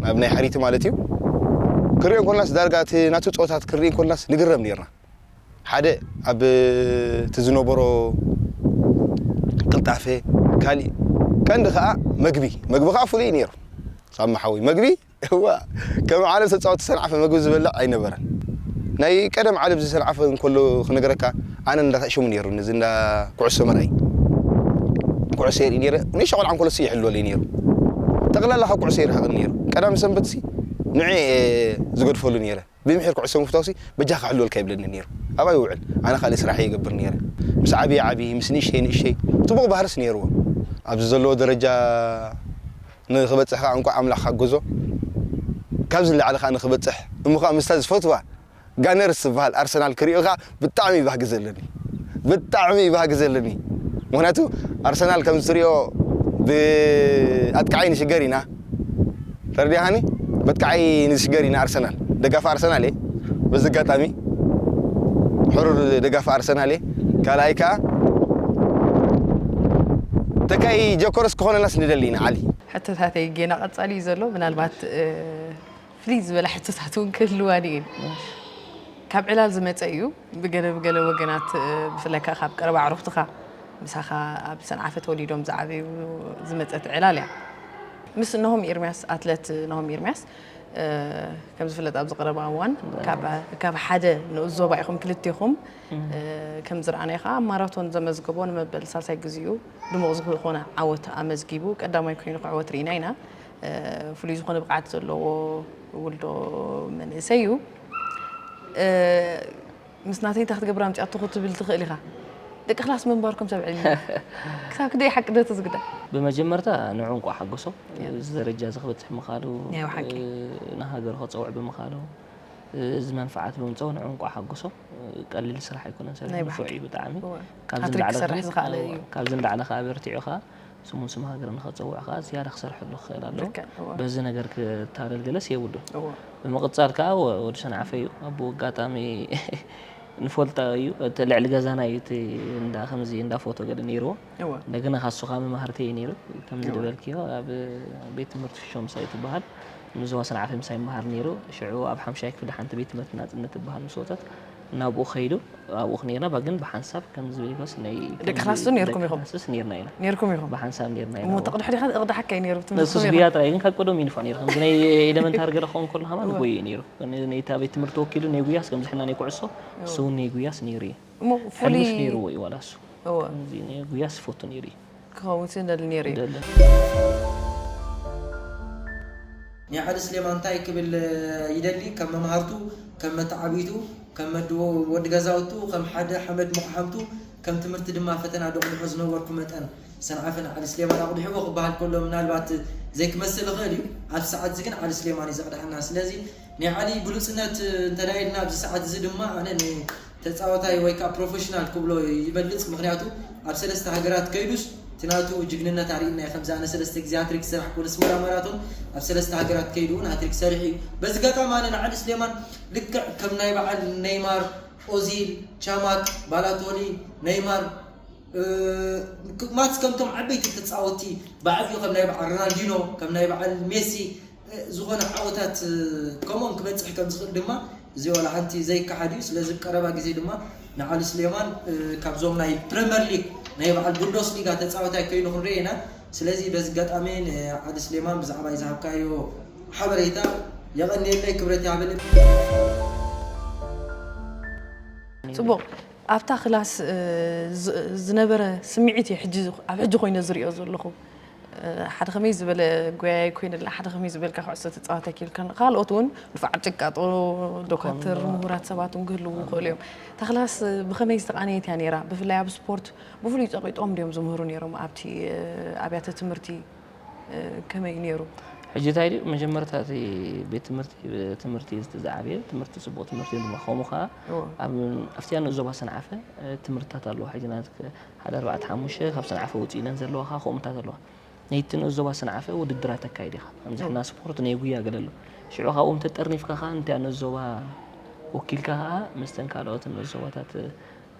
ናብ ናይ ሓሪቲ ማለት እዩ። ክሪኦ እንኮልናስ ዳርጋ እቲ ናቱ ጸወታት ክርኢ እንኮልናስ ንግረም ነይርና። ሓደ ኣብ እቲ ዝነበሮ ቅልጣፈ፣ ካሊእ ቀንዲ ከኣ መግቢ፣ መግቢ ከኣ ፍሉይ ነይሩ። ሳሚ ሓወይ፣ መግቢ እዋ፣ ከም ዓለም ተጻወቲ ሰንዓፈ መግቢ ዝበልዕ ኣይነበረን። ናይ ቀደም ዓለም እዚ ሰንዓፈ እንከሎ ክነግረካ፣ ኣነ እንዳ ሽሙ ነይሩ፣ ነዚ እንዳ ኩዕሶ መርኣይ። ኩዕሶ የርኢ ነይረ፣ ንእሽቶ ቆልዓ እንከሎ እሱ ይሕልወለይ ነይሩ። ጠቕላላ ካብ ኩዕሶ ይርሕቕኒ ነይሩ። ቀዳም ሰንበት ሲ ንዑ እየ ዝገድፈሉ ነይረ። ብምሒር ኩዕሶ ምፍታው ሲ በጃኻ ሕልወልካ ይብለኒ ነይሩ። ኣባይ ይውዕል፣ ኣነ ካልእ ስራሕ እየ ይገብር ነይረ። ምስ ዓብየ ዓብዪ፣ ምስ ንእሽተይ ንእሽተይ፣ ጽቡቕ ባህርስ ነይርዎ። ኣብዚ ዘለዎ ደረጃ ንኽበጽሕ ከኣ እንቋዕ ኣምላኽ ሓገዞ። ካብዚ ንላዕሊ ከኣ ንኽበጽሕ፣ እሞ ከኣ ምስታ ዝፈትዋ ጋነርስ ዝበሃል ኣርሰናል ክሪኦ ከኣ ብጣዕሚ እዩ ባህጊ ዘለኒ። ብጣዕሚ እዩ ባህጊ ዘለኒ። ምኽንያቱ ኣርሰናል ከም ዝትሪኦ ብኣጥቃዓይ ንሽገር ኢና። ተረዲእኻኒ? በጥቃዓይ ንሽገር ኢና ኣርሰናል። ደጋፊ ኣርሰናል እየ። በዚ ኣጋጣሚ ሕሩር ደጋፊ ኣርሰናል እየ። ካልኣይ ከኣ ተካኢ ጆከረስ ክኾነናስ ንደሊ ኢና ዓሊ። ሕቶታተይ ጌና ቀጻሊ እዩ ዘሎ። ምናልባት፣ እ፣ ፍልይ ዝበለ ሕቶታት እውን ክህልዋ ድየን? ካብ ዕላል ዝመጸ እዩ። ብገለ ብገለ ወገናት፣ እ፣ ብፍላይ ከኣ ካብ ቀረባ ኣዕሩኽትኻ፣ ምሳኻ ኣብ ሰንዓፈ ተወሊዶም ዝዓበዩ ዝመጸት ዕላል እያ። ምስ ናሆም ኤርምያስ፣ ኣትለት ናሆም ኤርምያስ፣ እ፣ ከም ዝፍለጥ ኣብዚ ቀረባ እዋን ካብ፣ ካብ ሓደ ንኡስ ዞባ ኢኹም ክልቴኹም። እ፣ ከም ዝረኣናዮ ከኣ ኣብ ማራቶን ዘመዝገቦ ንመበል ሳልሳይ ግዜኡ ድሙቕ ዝኾነ ዓወት ኣመዝጊቡ ቀዳማይ ኮይኑ ክዕወት ርኢና ኢና። እ፣ ፍሉይ ዝኾነ ብቕዓት ዘለዎ ውልዶ መንእሰይ እዩ። እ፣ ምስ ናተይ እንታይ ክትገብር ኣምጺኣትኹ ትብል ትኽእል ኢኻ። ደቂ ክላስ ምንባርኩም ሰብ ዕልሚ። ክሳብ ክንደይ ሓቂ ዶ እቲ ዝግዳ? ብመጀመርታ ንዑ እንቋዕ ሓጎሶ። እዚ ደረጃ እዚ ክበጽሕ ምኻሉ፣ ናይ ብሓቂ። እ፣ ንሃገሩ ከጸውዕ ብምኻሉ፣ እ፣ እዚ መንፍዓት ብምምጻኡ ንዑ እንቋዕ ሓጎሶ። እ፣ ቀሊል ስራሕ ኣይኮነን ሰሪሑ፣ ናይ ንፉዕ ብሓቂ። እዩ ብጣዕሚ። እወ። ካብዚ ሃትሪክ ንላዕሊ ክሰርሕ ከኣ፣ ዝኸኣለ እወ፣ እዩ። ካብዚ ንላዕሊ ከኣ በርቲዑ ከኣ ስሙን ስም ሃገርን ንኸጸውዕ ከኣ ዝያዳ ክሰርሐሉ ክኽእል ኣለዎ። ልክዕ፣ እወ። በዚ ነገር ክታለል ገለስ የብሉን። እወ። ብምቕጻል ከኣ ወ-፣ ወዲ ሰንዓፈ እዩ። ኣብኡ ኣጋጣሚ ንፈልጣ እዩ። እቲ ልዕሊ ገዛና እዩ፣ እቲ እንዳ ከምዚ እንዳ ፎቶ ገለ ነይርዎ። እወ እንደገና ካሱ ከዓ መማህርተይ እዩ ነይሩ። ከምዚ እወ። ዝበልክዮ ኣብ ቤት ትምህርቲ ፊሾምሳ እዩ ትበሃል። ንዞባ ሰንዓፈ ምሳይ ይመሃር ነይሩ። ሽዑ ኣብ ሓምሻይ ክፍሊ ሓንቲ ቤት ትምህርቲ ናጽነት ትበሃል ምስ ወጸት ናብኡ ከይዱ። ኣብኡ ነይርና፣ ባ ግን ብሓንሳብ ከምዚ ዝበልክዮስ ናይ ደቂ ክላስ ዶ ነይርኩም ኢኹም? ክላስስ ነይርና ኢና። ነይርኩም ኢኹም? ብሓንሳብ ነይርና ኢና። እሞ ተቕድሑ ዲኻ እቕድሓካ እዩ ነይሩ ትምህርቲ ንሱስ ከመይ ጉያ ኢኻ? ጥራይ ግን ካብ ቀደም እዩ ንፉዕ ነይሩ። ከምዚ ናይ ኤሌመንታሪ ገለ ክኸውን ከሎ ከማን እወ። ጉያ እዩ ነይሩ። ነይታ ቤት ትምህርቲ ወኪሉ ናይ ጉያስ ከምዚ ሕና ናይ ኩዕሶ እወ። እሱ እውን ናይ ጉያስ ነይሩ እዩ። እሞ ፍሉይ ሕልምስ ነይርዎ እዩ ዋላ እሱ። እወ ከምዚ ናይ ጉያስ ዝፈቱ ነይሩ እዩ። ክኸውን ይደሊ ነይሩ እዩ። ይደሊ። ናይ ዓሊ ስሌማን እንታይ ክብል ይደሊ፣ ከም መምሃርቱ፣ ከም መተዓቢቱ፣ ከም መድ-፣ ወዲ ገዛውቱ፣ ከም ሓደ ሓመድ መቑሓምቱ፣ ከም ትምህርቲ ድማ ፈተና ደቑድሖ ዝነበርኩ መጠን፣ ሰንዓፈ ንዓሊ ስሌማን ኣቑዲሕዎ ክበሃል ከሎ ምናልባት ዘይክመስል ይኽእል እዩ። ኣብዚ ሰዓት እዚ ግን ዓሊ ስሌማን እዩ ዘቕድሓና። ስለዚ ናይ ዓሊ ብሉጽነት እንተዳይልና ኣብዚ ሰዓት እዚ ድማ ኣነ ን-፣ ተጻዋታይ ወይ ከዓ ፕሮፌሽናል ክብሎ ይበልጽ። ምኽንያቱ ኣብ ሰለስተ ሃገራት ከይዱስ እቲ ናቱ ጅግንነት ኣርእና እዩ። ከምዚ ኣነ ሰለስተ ግዜ ሃትሪክ ዝሰራሕኩ ንስመራ ማራቶን ኣብ ሰለስተ ሃገራት ከይዱ እውን ሃትሪክ ሰሪሑ እዩ። በዚ ኣጋጣሚ ኣነ ንዓሊ ስሌማን ልክዕ ከም ናይ በዓል ኔይማር፣ ኦዚል፣ ቻማክ፣ ባላቶሊ፣ ኔይማር፣ እ፣ ማትስ ከምቶም ዓበይቲ ተጻወትቲ ብዓብዩ ከም ናይ በዓል ሮናልዲኖ፣ ከም ናይ በዓል ሜሲ፣ እ፣ ዝኾነ ዓወታት፣ እ፣ ከምኦም ክበጽሕ ከም ዝኽእል ድማ እዚ ዋላ ሓንቲ ዘይከሓድ እዩ። ስለዚ ቀረባ ግዜ ድማ ንዓሊ ስሌማን፣ እ፣ ካብዞም ናይ ፕሪመር ሊግ ናይ በዓል ቡንደስ ሊጋ ተጻዋታይ ኮይኑ ክንሪኦ ኢና። ስለዚ በዚ ኣጋጣሚ ንዓሊ ስሌማን ብዛዕባ ዝሃብካዮ ሓበሬታ የቐንየለይ፣ ክብረት ይሃበለይ። ጽቡቕ። ኣብታ ክላስ፣ እ፣ ዝ-፣ ዝነበረ ስምዒት እዩ ሕጂ፣ ኣብ ሕጂ ኮይነ ዝሪኦ ዘለኹ። እ፣ ሓደ ከመይ ዝበለ ጎያይ ኮይነ ኣላ፣ ሓደ ከመይ ዝበልካ ኩዕሶ ተጻዋታይ ኪልካ፣ ካልኦት እውን ንፉዓት ጭቃጦ፣ ዶካትር፣ ኮንዶ። ምሁራት ሰባት እውን ክህልዉ ይኽእሉ እዮም። እታ ክላስ ብኸመይ ዝተቓነየት እያ ነይራ? ብፍላይ ኣብ ስፖርት ብፍሉይ ጸቒጦም ድዮም ዝምህሩ ነይሮም ኣብቲ፣ እ፣ ኣብያተ ትምህርቲ፣ እ፣ ከመይ እዩ ነይሩ? ሕጂ እንታይ ድዩ መጀመርታ እቲ ቤት ትምህርቲ ትምህርቲ እዩ ዝዓበየ ትምህርቲ ጽቡቕ ትምህርቲ እዩ ድማ ከምኡ ከዓ እዎ። ኣብ ኣብቲያ ንኡስ ዞባ ሰንዓፈ እ፣ ትምህርትታት ኣለዎ። ሕጂ ናት ሓደ ኣርባዕተ ሓሙሽተ ካብ ሰንዓፈ ውፅእ ኢለን ዘለዋ ከዓ ከምኡታት ኣለዋ። ናይቲ ንኡስ ዞባ ሰንዓፈ ውድድራት ተካይድ ኢኻ። ከምዚ ሕና ስፖርት ናይ ጉያ ገለ ኣሎ። ሽዑ ካብኦም ተጠርኒፍካ ከዓ እንቲያ ንኡስ ዞባ ወኪልካ ከዓ ምስተን ካልኦት ንኡስ ዞባታት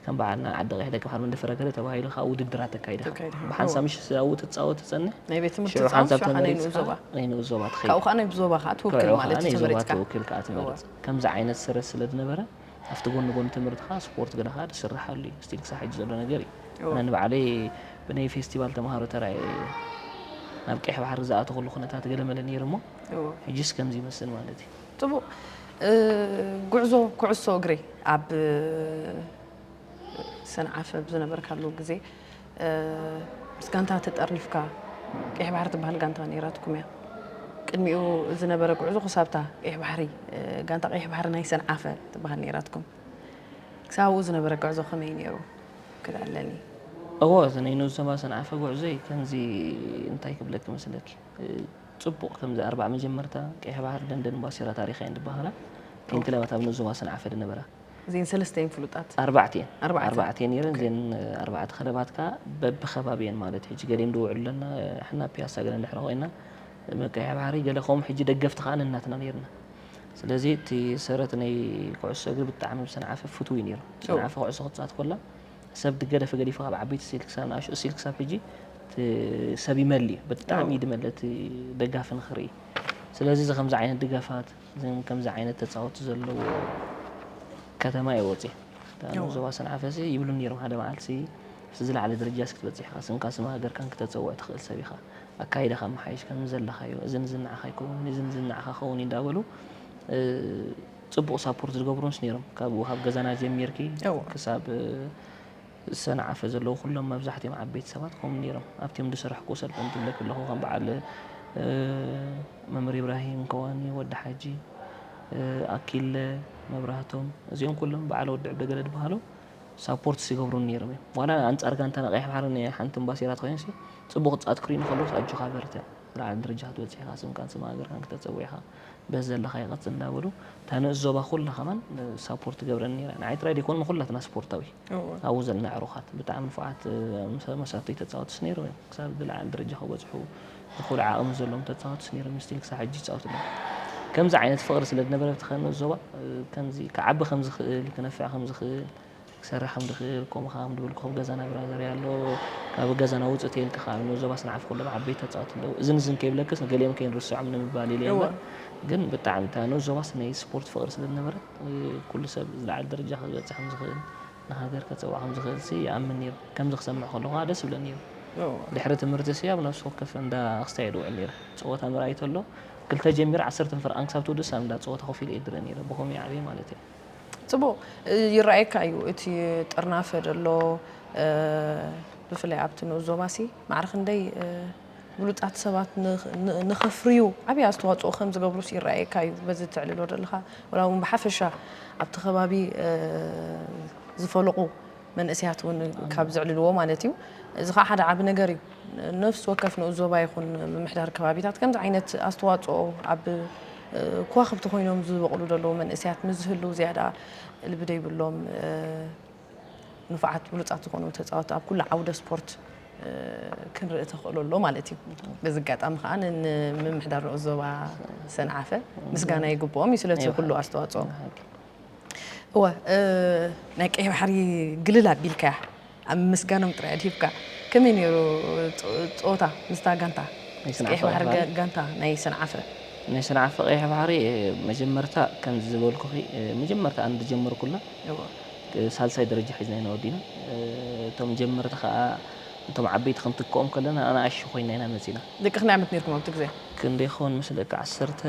ከም በዓልና ዓዲ ቀይሕ ደቂ ባሕሪ መንደፈራ ገለ ተባሂሉ ከዓ ውድድራት ተካይድ ኢኻ። ተካይድ ኢኻ። ብሓንሳብ ምሽ ኣብኡ ትፃወት ትፀንሕ ናይ ቤት ትምህርቲ ሽዑ ሓንሳብ ትፃወት፣ ሽዓ ናይ ተመሪፅካ ንኡስ ዞባ። ናይ ንኡስ ዞባ ካብኡ ትኸይድ። ከዓ ናይ ዞባ ከዓ ትውክል ካብኡ ማለት ከዓ እዩ ናይ ዞባ ተመሪፅካ። ትውክል ከዓ ትመርፅ። ከምዚ ዓይነት ስርሕ ስለ ዝነበረ ኣብቲ ጎኒ ጎኒ ትምህርትኻ ስፖርት ገለ ከዓ ዝስርሓሉ እዩ። ስቲል ክሳብ ሕጂ ዘሎ ነገር እዩ። እዎ። ኣነ ንባዕለይ ብናይ ፌስቲቫል ተምሃሮ ተራእየ ናብ ቀይሕ ባሕሪ ዝኣተኹሉ ኩነታት ገለመለ ነይሩ እሞ እዎ። ሕጂስ ከምዚ ይመስል ማለት እዩ። ጽቡቕ። እ፣ ጉዕዞ ኩዕሶ እግሪ ኣብ ሰንዓፈ ኣብ ዝነበርካሉ ግዜ፣ እ፣ ምስ ጋንታ ተጠርኒፍካ፣ ቀይሕ ባሕሪ ትበሃል ጋንታ ነይራትኩም እያ። ቅድሚኡ ዝነበረ ጉዕዞ ክሳብታ ቀይሕ ባሕሪ፣ እ፣ ጋንታ ቀይሕ ባሕሪ ናይ ሰንዓፈ ትበሃል ነይራትኩም። ክሳብ ኣብኡ ዝነበረ ጉዕዞ ከመይ ነይሩ? ክልኣለኒ። እዎ፣ እዚ ናይ ንኡስ ዞባ ሰንዓፈ ጉዕዞይ ከምዚ እንታይ ክብለኪ መስለኪ? እ፣ ጽቡቕ ከምዚ ኣርባዕ መጀመርታ ቀይሕ ባሕሪ ደንደን ባሲራ ታሪኻየን ዝበሃላ ክልተ ክለባት ኣብ ንኡስ ዞባ ሰንዓፈ ዝነበራ። እዚን ሰለስተን ፍሉጣት። ኣርባዕተ እየን። ኣርባዕተ። ኣርባዕተ እየን ነይረን። ኦኬ። እዚን ኣርባዕተ ክለባት ከኣ በብኸባቢ እየን ማለት እዩ። ሕጂ ገሊኦም ድውዕሉ ኣለና፣ ሕና ፒያሳ ገለ እንድሕር ኮይና መቀይሕ ባሕሪ ገለ ከምኡ ሕጂ ደገፍቲ ከኣ ነናትና ነይርና። ስለዚ እቲ ሰረት ናይ ኩዕሶ እግሪ ብጣዕሚ ብሰንዓፈ ፍትው እዩ ነይሩ። ሰንዓፈ ኩዕሶ ክትጻወት ኮላ ሰብ ገደፈ ገዲፉ ካብ ዓበይቲ ሲል ክሳብ ንኣሽቱ ሲል ክሳብ ሕጂ እቲ ሰብ ይመሊ እዩ። ብጣዕሚ እዩ ድመለ እቲ ደጋፊ ንኽርኢ። ስለዚ እዚ ከምዚ ዓይነት ድጋፋት፣ እዘን ከምዚ ዓይነት ተጻወትቲ ዘለዎ ከተማ እየ ወፅየ። እታ እዎ። ዞባ ሰንዓፈ ሲ ይብሉ ነይሮም ሓደ መዓልቲ ሲ ዝለዓለ ደረጃ ሲ ክትበፅሕ ኢኻ፣ ስምካ ስም ሃገርካን ክተፀውዕ ትኽእል ሰብ ኢኻ። ኣካይዳኻ ምሓይሽ ከም ዘለኻዮ፣ እዚ ንዝናዕኻ ይከውን፣ እዚ ንዝናዕኻ ከውን እዩ እንዳበሉ፣ እ፣ ፅቡቕ ሳፖርት ዝገብሩንስ ነይሮም። ካብኡ ካብ ገዛና ጀሚርኪ እዎ። ክሳብ፣ እ፣ ሰንዓፈ ዘለዉ ኩሎም መብዛሕትኦም ዓበይቲ ሰባት ከምኡ ነይሮም። ኣብቲኦም ዝሰራሕኩ ሰልጠንቲ ይብለኪ ኣለኹ፣ ከም በዓል፣ እ፣ መምህር ኢብራሂም ከዋኒ፣ ወዲ ሓጂ፣ እ፣ ኣኪለ፣ መብራህቶም፣ እዚኦም ኩሎም በዓል ወዲ ዕብደገለ ዝበሃሉ ሳፖርት ይገብሩኒ ነይሮም እዮም። ዋላ ኣንጻር ጋንታና ቀይሕ ባሕሪ ናይ ሓንቲ እምባሲራ ተኾይኑሲ፣ ጽቡቕ ጻት ክሪእኒ ከለውስ ኣጆኻ በርትዕ፣ ዝለዓለ ደረጃ ክትበጽሕ ኢኻ፣ ስምካን ስም ሃገርካን ክተጸውዕ ኢኻ፣ በዚ ዘለኻዮ ቀጽል እንዳበሉ፣ እታ ንኡስ ዞባ ኩላ ከማን ሳፖርት ትገብረኒ ነይራ። ንዓይ ጥራይ ደይኮን ንኹላትና ስፖርታዊ። እዎ። ኣብኡ ዘለና ዕሩኻት ብጣዕሚ ንፉዓት፣ እ፣ መሰ-፣ መሳተይ ተጻወትስ ነይሮም እዮም። ክሳብ ዝለዓለ ደረጃ ክበጽሑ ዝኽእሉ ዓቕሚ ዘለዎም ተጻወትስ ነይሮም እዮም። ስቲል ክሳብ ሕጂ ይጻወቱ ኣለዉ። ከምዚ ዓይነት ፍቕሪ ስለ ዝነበረ ኣብቲ ከንኡ ዞባ፣ እ፣ ከምዚ ክዓቢ ከም ዝኽእል፣ ክነፍዕ ከም ዝኽእል፣ ክሰርሕ ከም ዝኽእል፣ ከምኡ ከኣ ከም ድበልኩ ካብ ገዛና ብራዘር ኣሎ፣ ካብ ገዛና ውጽእ ተይልካ ከኣ ንኡስ ዞባ ስንዓፈ ኩሎም ዓበይቲ ተጻወትቲ ኣለዉ። እዝን እዝን ከይብለክስ ንገሊኦም ከይንርስዖም ንምባል ኢለ እየ እምበር፣ ግን ብጣዕሚ እታ ንኡስ ዞባስ ናይ ስፖርት ፍቕሪ ስለ ዝነበረት፣ እ፣ ኩሉ ሰብ ዝለዓለ ደረጃ ክበጽሕ ከም ዝኽእል፣ ንሃገር ከጸውዕ ከም ዝኽእል ሲ ይኣምን ነይሩ። ከምዚ ክሰምዕ ከለኹ ከኣ ደስ ይብለኒ ነይሩ። እዎ። ድሕሪ ትምህርቲ ሲ ኣብ ነፍሲ ወከፍ እንዳ ኣኽስታይ እየ ዝውዕል ነይረ። ጸወታ ምርኣይ ተሎ፣ ክልተ ጀሚረ ዓሰርተ ፈረቓን ክሳብ ትውድእስ ኣብ እንዳ ጸወታ ኮፍ ኢለ እየ ዝድረ ነይረ። ብኸምኡ ይዓብየ ማለት እየ። ጽቡቕ፣ እ፣ ይረኣየካ እዩ እቲ ጥርናፈ ደሎ፣ እ፣ ብፍላይ ኣብቲ ንኡስ ዞባሲ ማዕረ ክንደይ፣ እ፣ ብሉጻት ሰባት ንኽ-፣ ን-፣ ንኸፍርዩ ዓብዪ ኣስተዋጽኦ ከም ዝገብሩስ ይረኣየካ እዩ። በዚ ተዕልሎ ዘለኻ፣ ወላ እውን ብሓፈሻ ኣብቲ ከባቢ፣ እ፣ ዝፈለቑ መንእሰያት እውን ካብ ዘዕልልዎ ማለት እዩ። እዚ ኸዓ ሓደ ዓቢ ነገር እዩ። ነፍሲ ወከፍ ንኡስ ዞባ ይኹን ምምሕዳር ከባቢታት ከምዚ ዓይነት ኣስተዋጽኦ ኣብ፣ እ፣ ከዋኽብቲ ኮይኖም ዝበቑሉ ዘለዉ መንእሰያት ምስ ዝህልው ዝያዳ ልቢ ደይብሎም፣ እ፣ ንፉዓት ብሉጻት ዝኾኑ ተጻወትቲ ኣብ ኩሉ ዓውደ ስፖርት፣ እ፣ ክንርኢ ተኽእሎ ኣሎ ማለት እዩ። በዚ ኣጋጣሚ ከኣ ን-፣ ንምምሕዳር ንኡስ ዞባ ሰንዓፈ ምስጋና ይግብኦም እዩ ስለቲ ናይ ኩሉ ብሓቂ። ኣስተዋጽኦ። ናይ ብሓቂ። እወ፣ እ፣ ናይ ቀይሕ ባሕሪ ግልል ኣቢልካያ፣ ኣብ ምስጋኖም ጥራይ ኣድሂብካ። ከመይ ነይሩ ጸ-፣ ጸወታ ምስታ ጋንታ? ናይ ምስ ሰንዓፈ ቀይሕ ባሕሪ ቀይሕ ባሕሪ? ጋ-፣ ጋንታ ናይ ሰንዓፈ? ናይ ሰንዓፈ ቀይሕ ባሕሪ፣ እ፣ መጀመርታ ከምዚ ዝበልኩኺ፣ እ፣ መጀመርታ ኣነ ዝጀመርኩላ፣ እወ። እ፣ ሳልሳይ ደረጃ ሒዝና ኢና ወዲና። እ፣ እቶም ጀመርቲ ከኣ፣ እቶም ዓበይቲ ክንትክኦም ከለና፣ ኣናእሽቱ ኮይንና ኢና መጺና። ደቂ ክንደይ ዓመት ነይርኩም ኣብቲ ግዜ? ክንደይ ክኸውን መስለካ? ዓሰርተ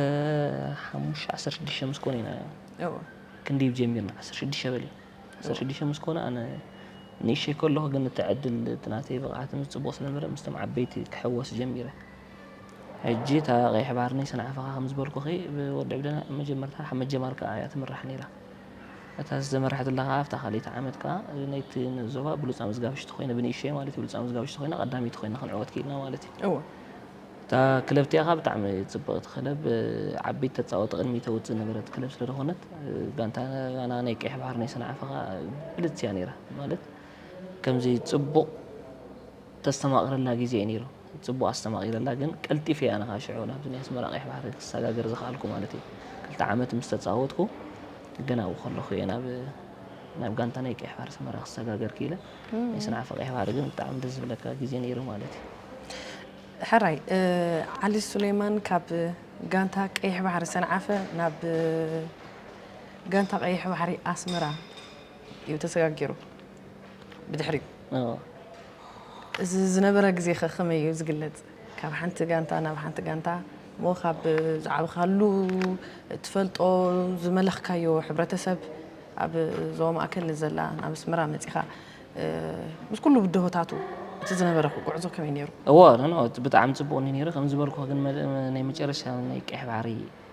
ሓሙሽተ፣ ዓሰርተ ሽዱሽተ ምስ ኮነ ኢና እወ። ክንደይ ጀሚርና? ዓሰርተ ሽዱሽተ በሊ። ዓሰርተ ሽዱሽተ ምስ ኮነ ኣነ ንእሽተይ ከለኹ ግን እቲ ዕድል እቲ ናተይ ብቕዓት ምስ ጽቡቕ ስለ ዝነበረ ምስቶም ዓበይቲ ክሕወስ ጀሚረ። ሕጂ እታ ቀይሕ ባሕሪ ናይ ሰንዓፈ ከኣ ከም ዝበልኩኺ ብወዲ ዕብደና መጀመርታ ካብ መጀማር ከኣ እያ ትምራሕ ነይራ። እታ ዝተመርሐትላ ከኣ ኣብታ ካልኣይቲ ዓመት ከኣ ናይቲ ንዞባ ብሉጻ መዝጋብሽቲ ኮይነ ብንእሽተይ ማለት እዩ ብሉጻ መዝጋብሽቲ ኮይነ ቀዳመይቲ ኮይና ክንዕወት ክኢልና ማለት እዩ። እወ። እታ ክለብ እቲኣ ከኣ ብጣዕሚ ጽብቕቲ ክለብ፣ ዓበይቲ ተጻወቲ ቅድሚት ተውጽእ ዝነበረት ክለብ ስለ ዝኾነት፣ ጋንታና ናይ ቀይሕ ባሕሪ ናይ ሰንዓፈ ከኣ ብልጽቲ እያ ነይራ። ማለት ከምዚ ጽቡቕ ተስተማቕረላ ግዜ እዩ ነይሩ። ጽቡቕ ኣስተማቒረላ፣ ግን ቀልጢፈ እየ ኣነ ከኣ ሽዑ ናብዚ ናይ ኣስመራ ቀይሕ ባሕሪ ክሰጋገር ዝኸኣልኩ ማለት እዩ። ክልተ ዓመት ምስ ተጻወትኩ፣ ግን ኣብኡ ከለኹ እየ ናብ፣ ናብ ጋንታ ናይ ቀይሕ ባሕሪ ኣስመራ ክሰጋገር ክኢለ። ናይ ሰንዓፈ ቀይሕ ባሕሪ ግን ብጣዕሚ ደስ ዝብለካ ግዜ ነይሩ ማለት እዩ። ሕራይ፣ እ፣ ዓሊ ሱሌማን ካብ ጋንታ ቀይሕ ባሕሪ ሰንዓፈ ናብ ጋንታ ቀይሕ ባሕሪ ኣስመራ እዩ ተሰጋጊሩ። ብድሕሪኡ። እዎ። እዚ ዝነበረ ግዜ ኸ ከመይ እዩ ዝግለጽ? ካብ ሓንቲ ጋንታ ናብ ሓንቲ ጋንታ፣ እሞ ካብ ዝዓበኻሉ እትፈልጦ ዝመለኽካዮ ሕብረተሰብ፣ ኣብ ዞባ ማእከል ንዘላ ናብ ኣስመራ መጺኻ፣ እ፣ ምስ ኩሉ ብድሆታቱ እቲ ዝነበረ ጉዕዞ ከመይ ነይሩ? እዎ፣ ኖ፣ ኖ፣ እቲ ብጣዕሚ ጽቡቕ እዩ ነይሩ። ከም ዝበልኩ ግን መ-፣ ናይ መጨረሻ ናይ ቀይሕ ባሕሪ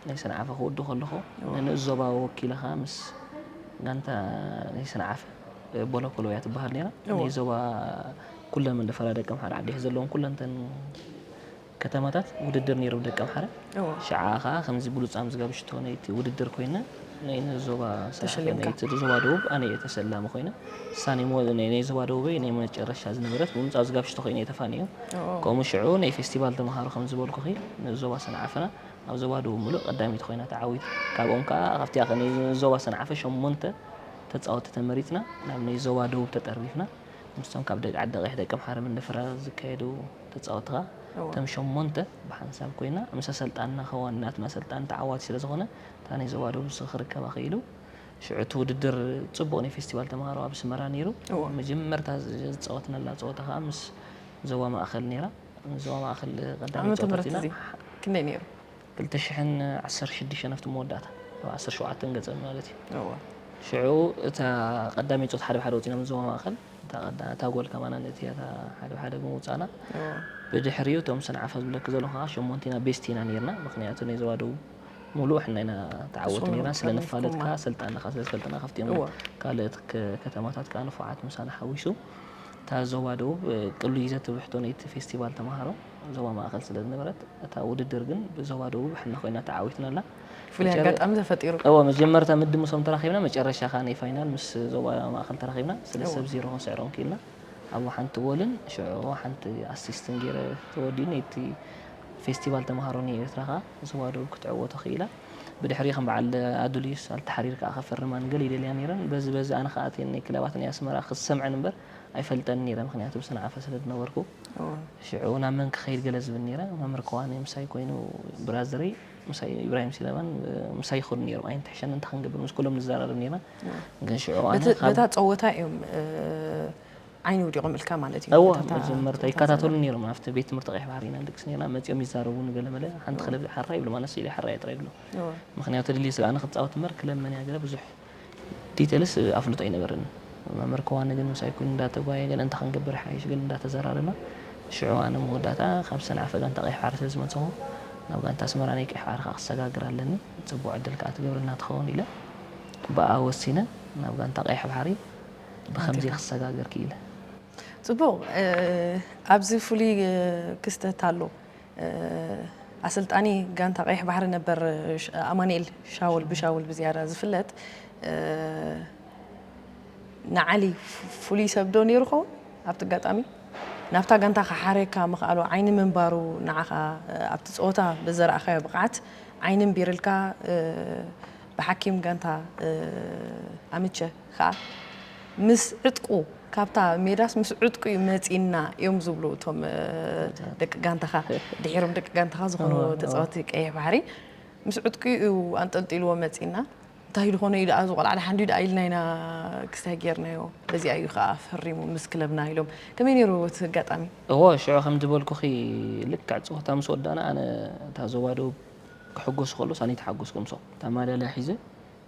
ናይ ሰንዓፈ ክወዱ ከለኹ፣ እዎ። ንንኡስ ዞባ ወኪለ ኸኣ ምስ ጋንታ ናይ ሰንዓፈ፣ እ፣ ቦለኮሎ እያ ትበሃል ነይራ። እዎ። ናይ ዞባ ኩለን መንደፈራ ደቂ ኣምሓራ ዓዲ ዘለዎም ኩለን እተን ከተማታት ውድድር ነይሩ ደቂ ኣምሓራ። እዎ። ሽዓ ኸኣ ከምዚ ብሉጻ መዝጋቢ ሽቶ ናይቲ ውድድር ኮይነ፣ ናይ ዞባ ሰንዓፈ፣ ተሸሊምካ። ናይቲ ዞባ ደቡብ ኣነ እየ ተሰላሚ ኮይነ። እሳ ናይ ሞ-፣ ናይ፣ ናይ ዞባ ደቡበይ ናይ መጨረሻ ዝነበረት ብሉጻ መዝጋቢ ሽቶ ኮይነ እየ ተፋንዮ። እዎ። ከምኡ ሽዑ ናይ ፌስቲቫል ተምሃሮ ከም ዝበልኩኺ፣ ንዞባ ሰንዓፈና ኣብ ዞባ ደቡብ ምሉእ ቀዳሚት ኮይና ተዓዊታ። ካብኦም ከኣ ካብቲ ኣኸ ናይ ዞባ ሰንዓፈ ሸሞንተ ተጻወትቲ ተመሪጽና ናብ ናይ ዞባ ደቡብ ተጠርኒፍና። ምስቶም ካብ ደቂ ዓዲ ቀይሕ ደቂ ኣምሓራ መንደፈራ ዝካየዱ ተጻወትቲ ከኣ እዎ። እቶም ሸሞንተ ብሓንሳብ ኮይና ምስ ኣሰልጣንና ከዋን ናትና ኣሰልጣኒ ተዓዋቲ ስለ ዝኾነ እታ ናይ ዞባ ደቡብ ንሱ ክርከባ ክኢሉ። ሽዑ እቲ ውድድር ጽቡቕ ናይ ፌስቲቫል ተምሃሮ ኣብ ኣስመራ ነይሩ። እዎ። መጀመርታ ዝ-፣ ዝጻወትናላ ጸወታ ከኣ ምስ ዞባ ማእከል ነይራ። ዞባ ማእከል ቀዳመይቲ ዓመተ ምህረት ጸወታትና እዚ ክንደይ ነይሩ? ክልተ ሽሕን ዓሰርተ ሽዱሽተን ኣብቲ መወዳእታ፣ ኣብ ዓሰርተ ሸውዓተ ገጸም ማለት እዩ። እወ። ሽዑ እታ ቀዳመይቲ ጾታ ሓደ ብሓደ ወጺና ምስ ዞባ ማእከል፣ እታ ቀዳ-፣ እታ ጎል ከማና ነቲ እታ ሓደ ብሓደ ብምውጻእና፣ እወ። ብድሕሪኡ እቶም ሰንዓፈ ዝብለኪ ዘለኹ ከኣ ሸሞንቲና ቤስት ኢና ነይርና። ምኽንያቱ ናይ ዞባ ደቡብ ምሉእ ሕና ኢና ተዓወቲ ንስኹም ነይርና። ስለ ንፋለጥ ንስኹም ከኣ፣ ሰልጣንና ከኣ ስለ ዝፈልጠና፣ ካብቲኦም እወ። ካልኦት ከ-፣ ከተማታት ከኣ ንፉዓት ምሳና ሓዊሱ፣ እታ ዞባ ደቡብ፣ እ፣ ቅሉይ ዘትብሕቶ ናይቲ ፌስቲቫል ተምሃሮ ዞባ ማእከል ስለ ዝነበረት፣ እታ ውድድር ግን ብዞባ ደቡብ ሕና ኮይና ተዓዊትናላ። ፍሉይ መጨረ-፣ ኣጋጣሚ ተፈጢሩ። እወ፣ መጀመርታ ምድብ ምስኦም ተራኺብና፣ መጨረሻ ከኣ ናይ ፋይናል ምስ ዞባ ማእከል ተራኺብና፣ ሰለስተ እወ። ብ ዜሮ ክንስዕሮም ክኢልና። ኣብኡ ሓንቲ ጎልን ሽዑ ሓንቲ ኣሲስትን ገይረ ተወዲኡ፣ ናይቲ ፌስቲቫል ተምሃሮ ናይ ኤርትራ ከኣ ዞባ ደቡብ ክትዕወቶ ክኢላ። ብድሕሪ ከም በዓል ኣዱልዩስ ኣልተሓሪር ከዓ ከፈርማን ገለ ይደልያ ነይረን። በዚ በዚ ኣነ ከዓ እተን ናይ ክለባት ናይ ኣስመራ ክሰምዐን እምበር ኣይፈልጠን ነይረ፣ ምክንያቱ ብሰንዓፈ ስለ ዝነበርኩ። ሽዑ ናብ መን ክኸይድ ገለ ዝብል ነይረ። መምህር ከዋኒ ምሳይ ኮይኑ፣ ብራዘረይ ምሳይ፣ ኢብራሂም ሲለማን ምሳይ ይኸዱ ነይሮም። ኣይንትሕሸን እንታይ ክንገብር ምስ ኩሎም ንዘራረብ ነይርና። ግን ሽዑ ኣነ በቲ- ካብ በታ ፀወታ እዮም እ፣ ዓይኒ ውዲቖም ኢልካ ማለት እዩ። እዎ፣ በታ- መጀመርታ በታ ይከታተሉ ነይሮም። ኣብቲ ቤት ትምህርቲ ቀይሕ ባሕሪ ኢና ንድቅስ ነይርና። መፂኦም ይዛረቡ፣ ንገለ መለ ሓንቲ ክለብ ሓራ ይብሉ፣ ማለት ስኢለ ሓራ ጥራይ ይብሉ። እዎ። ምክንያቱ ድልዩ ስለ ኣነ ክፃወት እምበር ክለብ መን ያገለ ብዙሕ ዲቴልስ ኣፍልጦ ኣይነበረኒ። መምህር ከዋኒ ግን ምሳይ ኮይኑ እንዳተጓየ ገለ እንታይ ክንገብር ሓይሽ ገለ እንዳተዘራረብና፣ ሽዑ ኣነ መወዳእታ ካብ ሰንዓፈ ጋንታ ቀይሕ ባሕሪ ስለ ዝመፅኹ፣ ናብ ጋንታ ኣስመራ ናይ ቀይሕ ባሕሪ ከዓ ክሰጋግር ኣለኒ፣ ፅቡቕ ዕድል ከዓ ትገብረልና ትኸውን ኢለ ብኣ ወሲነ ናብ ጋንታ ቀይሕ ባሕሪ ብኸምዚ ክሰጋገር ክኢለ። ፅቡቕ። እ፣ ኣብዚ ፍሉይ እ፣ ክስተት ኣሎ። እ፣ ኣሰልጣኒ ጋንታ ቀይሕ ባሕሪ ነበር ሽ- ኣማኑኤል ሻውል፣ ብሻውል ብዝያዳ ዝፍለጥ፣ እ፣ ንዓሊ ፍ- ፍሉይ ሰብ ዶ ነይሩ ኸውን ኣብቲ ኣጋጣሚ? ናብታ ጋንታ ክሓርየካ ምኽኣሉ፣ ዓይኒ ምንባሩ፣ ንዓኻ እ፣ ኣብቲ ፀወታ ብዘርኣኻዮ ብቕዓት ዓይኒ እንቢርልካ፣ እ፣ ብሓኪም ጋንታ እ፣ ኣምቸ ከዓ ምስ ዕጥቁ፣ ካብታ ሜዳስ ምስ ዕጥቁ እዩ መፂና እዮም ዝብሉ እቶም እ፣ ደቂ ጋንታኻ፣ ድሒሮም ደቂ ጋንታኻ ዝኾኑ እዋ፣ እዋ። ተፃወቲ ቀይሕ ባሕሪ። ምስ ዕጥቁ እዩ ኣንጠልጢልዎ መፂና። እንታይ ዝኾነ እዩ ደኣ፣ እዚ ቆልዓ ደሓን ድዩ ደኣ ኢልና ኢና ክስታይ ጌርናዮ። በዚኣ እዩ ከዓ ፈሪሙ ምስ ክለብና ኢሎም። ከመይ ነይሩ እቲ ኣጋጣሚ? እዎ፣ ሽዑ ከም ዝበልኩኺ፣ ልክዕ ፀወታ ምስ ወዳእና፣ ኣነ እታ ዞባ ደቡብ ክሕጎሱ ከለዉ፣ ኣነ ተሓጎስኩ። ምሶም እታ ማዳልያ ሒዘ፣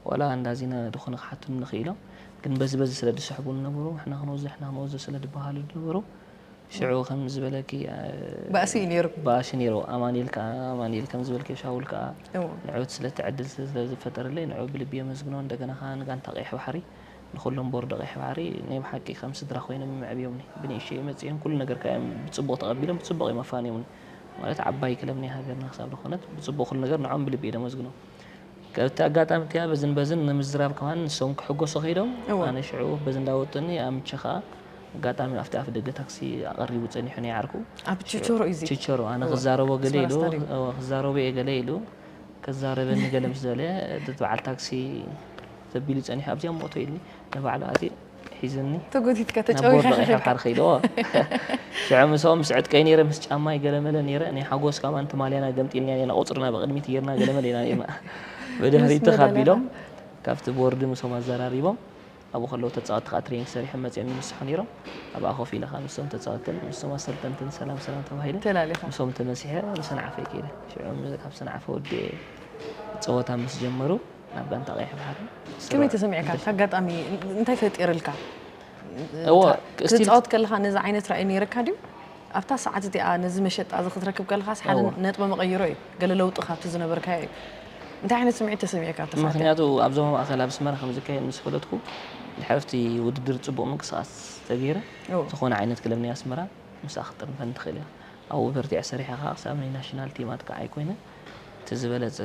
ዋላ እንዳዚና ዝኾነ ክሓቱኒ ንኽኢሎም፣ ግን በዚ በዚ ስለ ዝስሕቡኒ ነበሩ፣ ንሕና ክንወዚ፣ ንሕና ክንወዚ ስለ ዝበሃሉ ነበሩ። ሽዑ ከም ዝበለኪ፣ እ፣ ባእሲ እዩ ነይሩ። ባእሲ ነይሩ። ኣማኑኤል ከኣ፣ ኣማኑኤል ከም ዝበልኪ፣ ሻውል ከኣ እዎ። ንዕኡ ስለ እቲ ዕድል ስለ ዝፈጠረለይ፣ ንዕኡ ብልቢ የመስግኖ። እንደገና ከኣ ንጋንታ ቀይሕ ባሕሪ፣ ንኹሎም ቦርድ ቀይሕ ባሕሪ ናይ ብሓቂ ከም ስድራ ኮይኖም እዮም ኣዕብዮምኒ። ብንእሽተይ መጺኦም ኩሉ ነገር ከኣ እዮም ብጽቡቕ ተቐቢሎም፣ ብጽቡቕ እዮም ኣፋንዮምኒ። ማለት ዓባይ ክለብ ናይ ሃገርና ክሳብ ዝኾነት፣ ብጽቡቕ ኩሉ ነገር ንዕኦም ብልቢ እየ ዘመስግኖም። ካብቲ ኣጋጣሚ እቲኣ በዝን በዝን ንምዝራብ ከማን ንሶም ክሕጎሱ ከይዶም፣ እዎ። ኣነ ሽዑ በዚ እንዳወጡኒ ኣምቸ ከኣ ኣጋጣሚ ኣብቲ ኣፍ ደገ ታክሲ ኣቐሪቡ ጸኒሑ ናይ ዓርኩ። ኣብ ችቸሮ እዩ እዚ? ችቸሮ። ኣነ እዎ። ክዛረቦ ገለ ኣስመራ ኢሉ፣ ስታድዮም። እዎ፣ ክዛረቦ እየ ገለ ኢሉ፣ ከዛረበኒ ገለ ምስ ደለየ፣ እቲ በዓል ታክሲ ዘቢሉ ጸኒሑ፣ ኣብዚኣ ሞቶ ኢልኒ፣ ንባዕሉ ኣትየ ሒዝኒ ተጎቲትካ ናብ ተጫዊኻ ቦርድ ቀይሕ ከይድካ። ባሕሪ ከይደ። ሽዑ ምስኦም ምስ ዕጥቀይ ነይረ፣ ምስ ጫማይ ገለመለ ነይረ። ናይ ሓጎስ ከማን ትማልያና ገምጢልናያ ነይርና፣ ቁፅርና ብቕድሚት ጌርና ገለመለ ኢና ነይርና። ብድሕሪት ምስ ተኻቢሎም መዳልያኻ። ካብቲ ቦርድ ምስኦም ኣዘራሪቦም፣ ኣብኡ ከለዉ ተፃወትቲ ከዓ ትሬኒንግ ሰሪሖም መፂኦም ይምስሑ ነይሮም። ኣብኣ ኮፍ ኢለ ከዓ ምስቶም ተፃወትትን ምስቶም ኣሰልጠንትን ሰላም ሰላም ተባሂለ። ተላሊኻ። ምስኦም ተመሲሐ ንሰንዓፈ ከይደ። ሽዑ ካብ ሰንዓፈ ወዲኤ ፀወታ ምስ ጀመሩ ናብ ጋንታ ቀይሕ ባሕሪ ከመይ ተሰሚዕካ? እቲ ኣጋጣሚ እንታይ ፈጢርልካ? እዎ፣ እታ- እስቲል ክትጻወት ከለኻ ነዚ ዓይነት ራእይ ነይረካ ድዩ? ኣብታ ሰዓት እቲኣ ነዚ መሸጣ እዚ ክትረክብ ከለኻስ ሓደ እዎ። ነጥቢ መቐይሮ እዩ። ገለ ለውጢ ካብቲ ዝነበርካዮ እዩ። እንታይ ዓይነት ስምዒት ተሰሚዕካ ኣብታ ሰዓት እቲኣ? ምኽንያቱ ኣብ ዞባ ማእከል ኣብ ኣስመራ ከም ዝካየድ ምስ ፈለጥኩ፣ ድሕሪ ኣብቲ ውድድር ጽቡቕ ምንቅስቓስ ተገይረ፣ እዎ። ዝኾነ ዓይነት ክለብ ናይ ኣስመራ ምስኣ ክትጥርንፈኒ ትኽእል እያ። ኣብኡ በርቲዐ ሰሪሐ ከኣ ክሳብ ናይ ናሽናል ቲም ኣጥቃዓይ ኮይነ፣ እቲ ዝበለጸ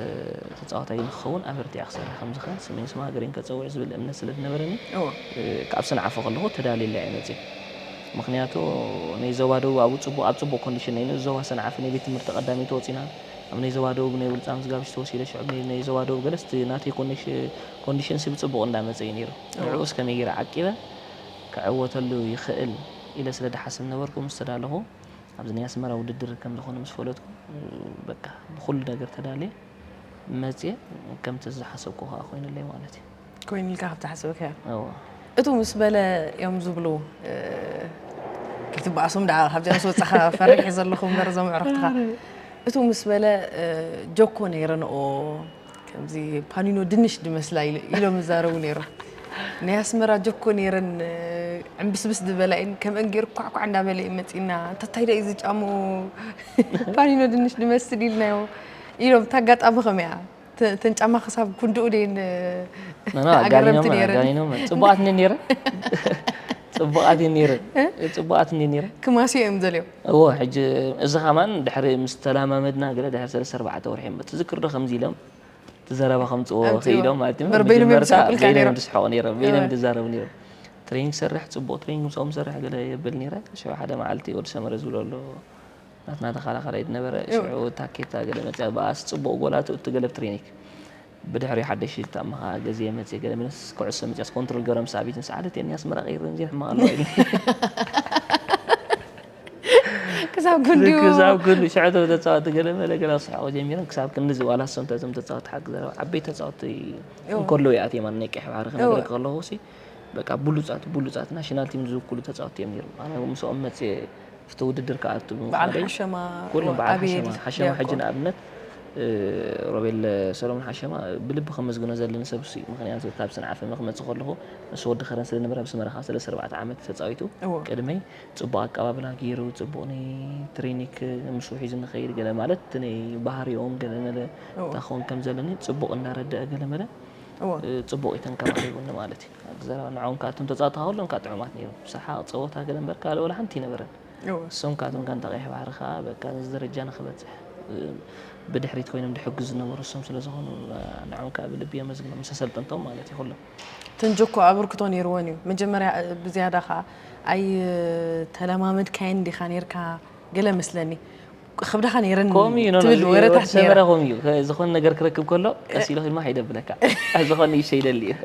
ተጻዋታይ ንክኸውን ኣበርቲዐ ክሰርሕ ከም ዝኽእል፣ ስመይ ስም ሃገረይን ከጸውዕ ዝብል እምነት ስለ ዝነበረኒ፣ እዎ። እ፣ ካብ ሰንዓፈ ከለኹ ተዳልየላ እየ መጺኤ። ምኽንያቱ ናይ ዞባ ደቡብ ኣብኡ ጽቡቕ፣ ኣብ ጽቡቕ ኮንዲሽን ነይሩ። ዞባ ሰንዓፈ ናይ ቤት ትምህርቲ ቀዳመይቲ ወጺና፣ ኣብ ናይ ዞባ ደቡብ ናይ ብሉጻት መዝጋብቲ ተወሲደ፣ ሽዑ ናይ፣ ናይ ዞባ ደቡብ ገለስ እቲ ናተይ ኮንዲሽ-፣ ኮንዲሽንሲ ብጽቡቕ እንዳመጸ እዩ ነይሩ። እዎ። ንዕኡስ ከመይ ገይረ ዓቂበ ክዕወተሉ ይኽእል ኢለ ስለ ዝሓስብ ነበርኩ፣ ምስ ተዳለኹ ኣብዚ ናይ ኣስመራ ውድድር ከም ዝኾነ ምስ ፈለጥኩ፣ በቃ ብኹሉ ነገር ተዳልየ መጽየ ከምቲ ዝሓሰብኩ ከኣ ኮይኑለይ ማለት እዩ። ኮይኑልካ ካብ ዝሓሰብካዮ? እወ። እቱ ምስ በለ እዮም ዝብሉ፣ እ፣ ከይትበኣሶም ደኣ ካብዚኣ ምስ ወጻኻ ፈሪሕ ዘለኹ እምበር እዞም ኣዕሩኽትኻ። ኣረ። እቱ ምስ በለ፣ እ፣ ጆኮ ነይረንኦ። ከምዚ ፓኒኖ ድንሽ ድመስላ ኢሎ-፣ ኢሎም ይዛረቡ ነይሮም። ናይ ኣስመራ ጆኮ ነይረን፣ ዕምብስብስ ዝበላ እየን። ከምአን ገይሩ ኳዕኳዕ እንዳበለ እዩ መጺእና። "እንታታይ ደኣ እዩ እዚ ጫምኡ ፓኒኖ ድንሽ ድመስል?" ኢልናዮ ኢሎም። እታ ኣጋጣሚ ከመይ እያ? ተ-፣ እተን ጫማ ክሳብ ክንድኡ ደየን ኖ፣ ኖ፣ ኣገረምቲ ኣጋኒኖም፣ ነይረን? ኣጋኒኖም። ጽቡቓት እንድየን ነይረን። ጽቡቓት እየን ነይረን። እ? ጽቡቓት እንድየን ነይረን። ክማስዮ እዮም ዘልዮም። እዎ፣ ሕጂ እዚ ኸማን ድሕሪ ምስ ተላማመድና ገለ ድሕሪ ሰለስተ ኣርባዕተ ወርሒ እዮም። ትዝክር ዶ ከምዚ ኢሎም? እቲ ዘረባ ከምጽእዎ ኣምጽእዎ። ክኢሎም ማለት እዩ። እምበር በይኖም እዮም መጀመርታ ዝስሕቁልካ በይኖም ነይሮም። እዮም ዝስሕቁ ነይሮም፣ በይኖም እዮም እወ። ዝዛረቡ ነይሮም። ትሬኒንግ ሰርሕ፣ ጽቡቕ ትሬኒንግ ምስኦም ሰርሕ ገለ የብል ነይረ። ሽዑ ሓደ መዓልቲ ወዲ ሰመረ ዝብሎ ኣሎ፣ ናትና ተኸላኻላይ ዝነበረ፣ እወ። ሽዑ ታኬታ ገለ መጽያ፣ ብኣስ ጽቡቕ ጎል ኣትኡ እቲ ገለ ትሬኒንግ። ብድሕሪ ሓደሽ ታማኻ ገዜ መጽየ ገለ መለስ ኩዕሶ መጽያስ ኮንትሮል ገረም ሳቢትን ሰዓለት የኒ ኣስመራ ቀይርን ዜን ሕማቕ ኣለዋ ኢሉ። ክሳብ ክንዲኡ ክሳብ ክንዲ ሽዕቶ ተጻወቲ ገለ መለ ገለ ስሕቆ ጀሚሮም ክሳብ ክንዲ ዝዋላ ሰም ተዘም ተጻወቲ ሓቂ ዘረባ ዓበይቲ ተጻወቲ እንከሎ ይኣት የማን ናይ ቀሕ ባሕሪ ክነግረካ ከለኹ ሲ በቃ ብሉጻት ብሉጻት ናሽናል ቲም ዝውክሉ ተጻወቲ እዮም ነይሮም። ኣነ ምስኦም መጽየ እቲ ውድድር ክኣቱ በዓል ብምዃነይ ሓሸማ ኩሎም በዓል ኣቤል ሓሸማ ሓሸማ ዲያቆን። ሕጂ ንኣብነት እ፣ ሮቤል ሰሎሞን ሓሸማ ብልቢ ከመስግኖ ዘለኒ ሰብ እሱ እዩ። ምክንያቱ ካብ ስንዓፈ ክመፅእ ከለኹ ንሱ ወዲ ከረን ስለነበረ ኣብ ኣስመራ ካብ ሰለስተ ኣርባዕተ ዓመት ተፃዊቱ እዎ። ቅድመይ ፅቡቅ ኣቀባብላ ገይሩ ፅቡቅ ናይ ትሬኒክ ምስኡ ሒዙ ንኸይድ ገለ ማለት እቲ ናይ ባህሪኦም ገለ መለ እዎ። እንታይ ክኸውን ከም ዘለኒ ፅቡቅ እንዳረደአ ገለ መለ እዎ። እ፣ ፅቡቅ እዩ ተንከባኺቡኒ ማለት እዩ። ኣብቲ ዘረባ ንዕኦም ከዓ እቶም ተፃወትካ ከሎም ከዓ ጥዑማት ነይሮም። ሰሓቅ ፀወታ ገለ እምበር ካልእ ወላ ሓንቲ ይነበረን። እዎ። እሶም ካቶም ጋንታ ቀይሕ ባሕሪ ከዓ በቃ ነዚ ደረጃ ንክበፅሕ እ፣ ብድሕሪት ኮይኖም ድሕግዙ ዝነበሩ እሶም ስለዝኾኑ እ፣ ንዖም ከዓ ብልቢ የመስግኖም ምስ ኣሰልጠንቶም ማለት እዩ ኩሎም። ተንጀኮ ኣበርክቶ ነይርወን እዩ መጀመርያ እ፣ ብዝያዳ ከዓ ኣይተለማመድካየን ዲኻ ነርካ ገለ መስለኒ ክብደኻ ነይረን ከምኡ እዩ ኖ ትብል ወረታት ሰመረ ነይራ ከምኡ እዩ ከ- ዝኾነ ነገር ክረክብ ከሎ ቀስ ኢሉ ክልማ ይደብለካ ዝኾነ ይሸይደሊ እዩ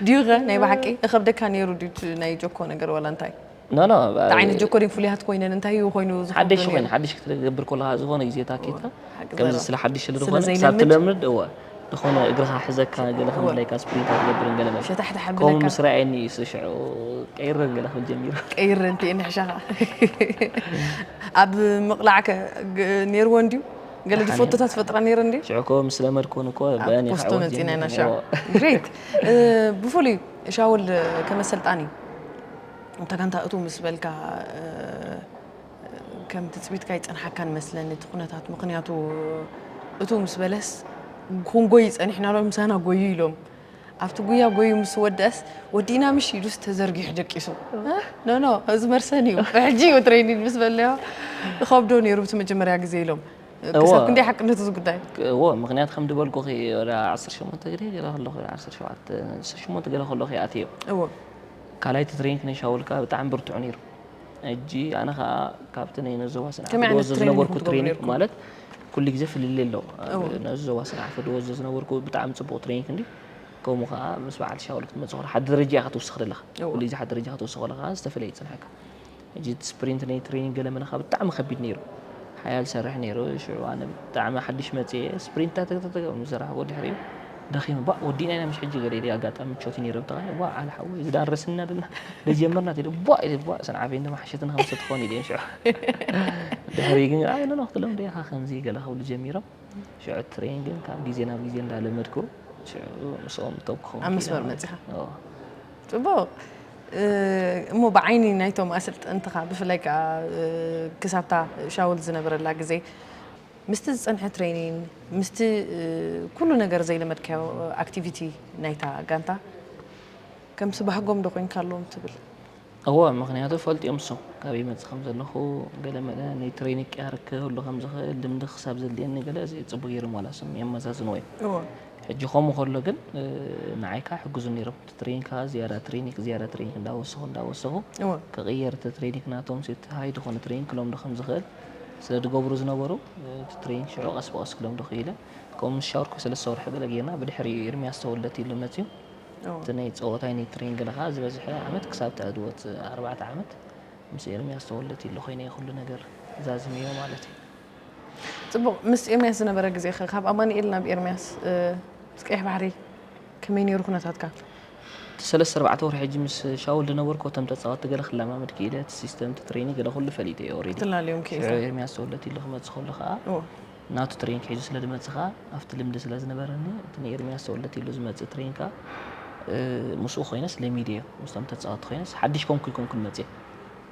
ድዩ ኸ ናይ ብሓቂ እኸብደካ ነይሩ ድዩ እቲ ናይ ጀኮ ነገር ወላ እንታይ ኖ ኖ እንታይ ዓይነት ጀኮ ድዩ ፍሉያት ኮይነን እንታይ እዩ ኮይኑ ሓደሽ ዝኸብዶ ኮይኑ ነይሩ ሓደሽ ክትገብር ከለካ ዝኾነ ግዜ ታኬታ ሓቂ ከምዚ ዘረባ። ስለ ሓደሽ ስለ ስለ ዝኾነ ክሳብ ዘይለምድ? ትለምድ እወ ዝኾነ እግርኻ ሕዘካ ገለ እወ። ከምድላይካ ስፕሪንት ክትገብርን ገለ መለ ሸታሕታሕ ከምኡ ኣቢለካ ምስ ረኣየኒ እዩ ስሽዑ ቀይረን ገለ ክብል ጀሚሩ ቀይረ እንተ ንሕሻኻ ኣብ ምቕላዕ ከ ግ- ነይርዎ እንድዩ ገለ ደሓን ድፎቶታት ፈጥራ ነይረ እንድዩ ሽዑ እኮ ምስ ለመድኩን እኮ ኣብ በእኔ ፖስቶ ክዓወት መፂና ኢና ጀሚሩ። ሻው እወ። ግሬት ብፍሉይ ሻውል ከም ኣሰልጣኒ እንተ ጋንታ እቱ ምስ በልካ እ፣ ከም ትፅቢትካ ይፀንሓካን መስለኒ እቲ ኩነታት ምክንያቱ እቱ ምስ በለስ ክንጎይ ፀኒሕና ሎ ምሳና ጎዩ ኢሎም ኣብቲ ጉያ ጎዩ ምስ ወደእስ ወዲእና ምሽ ኢሉስ ተዘርጊሑ ደቂሱ ኖ ኖ እዚ መርሰን እዩ ሕጂ እዩ ትሬኒን ምስ በለዮ ይኸብዶ ነይሩ እቲ መጀመርያ ግዜ ኢሎም ክሳብ ክንደይ ሓቅነቱ እዚ ጉዳይ እዎ ምክንያት ከም ድበልኩ ወደ ዓሰርተ ሸሞንተ ግዜ ገለ ከለኹ ዓሰርተ ሸሞንተ ገለ ከለኹ ኣትዮ እዎ ካልኣይቲ ትሬኒንግ ናይ ሻውል ከዓ ብጣዕሚ ብርቱዕ ነይሩ ሕጂ ኣነ ከዓ ካብቲ ናይ ነዞባ ስንዓፈ ከመይ ዓይነት ድወዞ ትሬኒንግ ዝነበርኩ ትገብሩ ትሬኒንግ ነይርኩም? ማለት ኩሉ ግዜ ፍልል ኣለዎ ኣብ እዎ። ነዞባ ስንዓፈ ድወዞ ዝነበርኩ ብጣዕሚ ፅቡቅ ትሬኒንግ እንዲ ከምኡ ከዓ ምስ በዓል ሻውል ክትመፅእ ከለካ ሓደ ደረጃ ኢካ ትውስኽ ዘለካ እዎ። ኩሉ ግዜ ሓደ ደረጃ ክትውስኽ ከለካ ዝተፈለየ ይፅንሐካ ሕጂ እቲ ስፕሪንት ናይ ትሬኒንግ ገለ መለካ ብጣዕሚ ከቢድ ነይሩ ሓያል ሰርሕ ነይሩ ሽዑ ኣነ ብጣዕሚ ሓድሽ መፅየ ስፕሪንት ተተተተገ ዝሰራሕዎ ድሕሪኡ ደኺመ ባ ወዲእና ኢና ምሽ ሕጂ ገለ ኢለ ኣጋጣሚ ምቾት እዩ ነይሩ ብተኻ ዋ ዓል ሓወይ እዚ ዳን ረስና ደልና ደጀመርና ትብል ቧ ኢለ ቧ ሰንዓፈይ እንደ ማሕሸትና ከምሰ ትኾን ኢለ ሽዑ ድሕሪ ግን ኣይ ኖ ክትሎም ደ ኢኻ ከምዚ ገለ ክብሉ ጀሚሮም ሽዑ ትሬን ግን ካብ ግዜ ናብ ግዜ እንዳለመድኩ ሽዑ ምስኦም ቶብ ክኸውን ኣብ መስመር ክኢለ መጺኻ? ማለት እዩ። ጽቡቕ እሞ ብዓይኒ ናይቶም ኣሰልጠንትኻ ብፍላይ ከዓ ክሳብታ ሻውል ዝነበረላ ግዜ ምስቲ ዝፀንሐ ትሬኒን ምስቲ ኩሉ ነገር ዘይለመድካዮ ኣክቲቪቲ ናይታ ጋንታ ከምሲ ባህጎም ዶ ኮይንካ ኣለዎም ትብል? እወ ምክንያቱ ፈልጥዮም እሶም ካበይ መፅእ ከም ዘለኹ ገለ መለ ናይ ትሬኒንግ ቅያር ክህሉ ከም ዝኽእል ልምዲ ክሳብ ዘድልየኒ ገለ እዚ ፅቡቅ ገይሮም ዋላ እሶም የመዛዝንዎ እዮም እወ ሕጂ ከምኡ ከሎ ግን ንዓይ ከዓ ሕግዙ ነይሮም እቲ ትሬኒንግ ከዓ ዝያዳ ትሬኒንግ ዝያዳ ትሬኒንግ እንዳወሰኹ እንዳወሰኹ እወ ክቅየር እቲ ትሬኒንግ ናቶም እቲ ሃይ ዝኾነ ትሬኒንግ ክሎም ዶ ከም ዝኽእል ስለ ዝገብሩ ዝነበሩ እቲ ትሬኒንግ ሽዑ ቀስ ብቀስ ክሎም ዶ ክኢለ ከምኡ ምስ ሻወርኩ ሰለስተ ወርሒ ገለ ጌርና ብድሕሪኡ ኤርሚያስ ተወልደ ኢሉ መፅዩ እወ እቲ ናይ ፀወታይ ናይ ትሬኒንግ ገለ ከዓ ዝበዝሐ ዓመት ክሳብ ትዕድወት ኣርባዕተ ዓመት ምስ ኤርሚያስ ተወልደ ኢሉ ኮይነ ኩሉ ነገር ዛዝምዮ ማለት እዩ ፅቡቕ ምስ ኤርሚያስ ዝነበረ ግዜ ኸ ካብ ኣማኑኤል ናብ ኤርሚያስ እ፣ ምስ ቀይሕ ባሕሪ ከመይ ነይሩ ኩነታትካ? እቲ ሰለስተ ኣርባዕተ ወርሒ ሕጂ ምስ ሻውል ዝነበርኩ እቶም ተፃወትቲ ገለ ክለማመድ ክኢለ እቲ ሲስተም እቲ ትሬኒንግ ገለ ኩሉ ፈሊጠ እየ ኦሬዲ ትላለዮም ክኢልካ ሽዑ ኤርሚያስ ተወልደ ኢሉ ክመፅእ ከሎ ከዓ እዎ ናቱ ትሬኒንግ ሒዙ ስለ ዝመፅእ ከዓ ኣብቲ ልምዲ ስለ ዝነበረኒ እቲ ንኤርሚያስ ተወልደ ኢሉ ዝመፅእ ትሬኒንግ ከዓ እ፣ ምስኡ ኮይነስ ለሚደዮ ምስቶም ተፃወትቲ ኮይነስ ሓድሽ ኮንኩ ኮንኩን መፅእ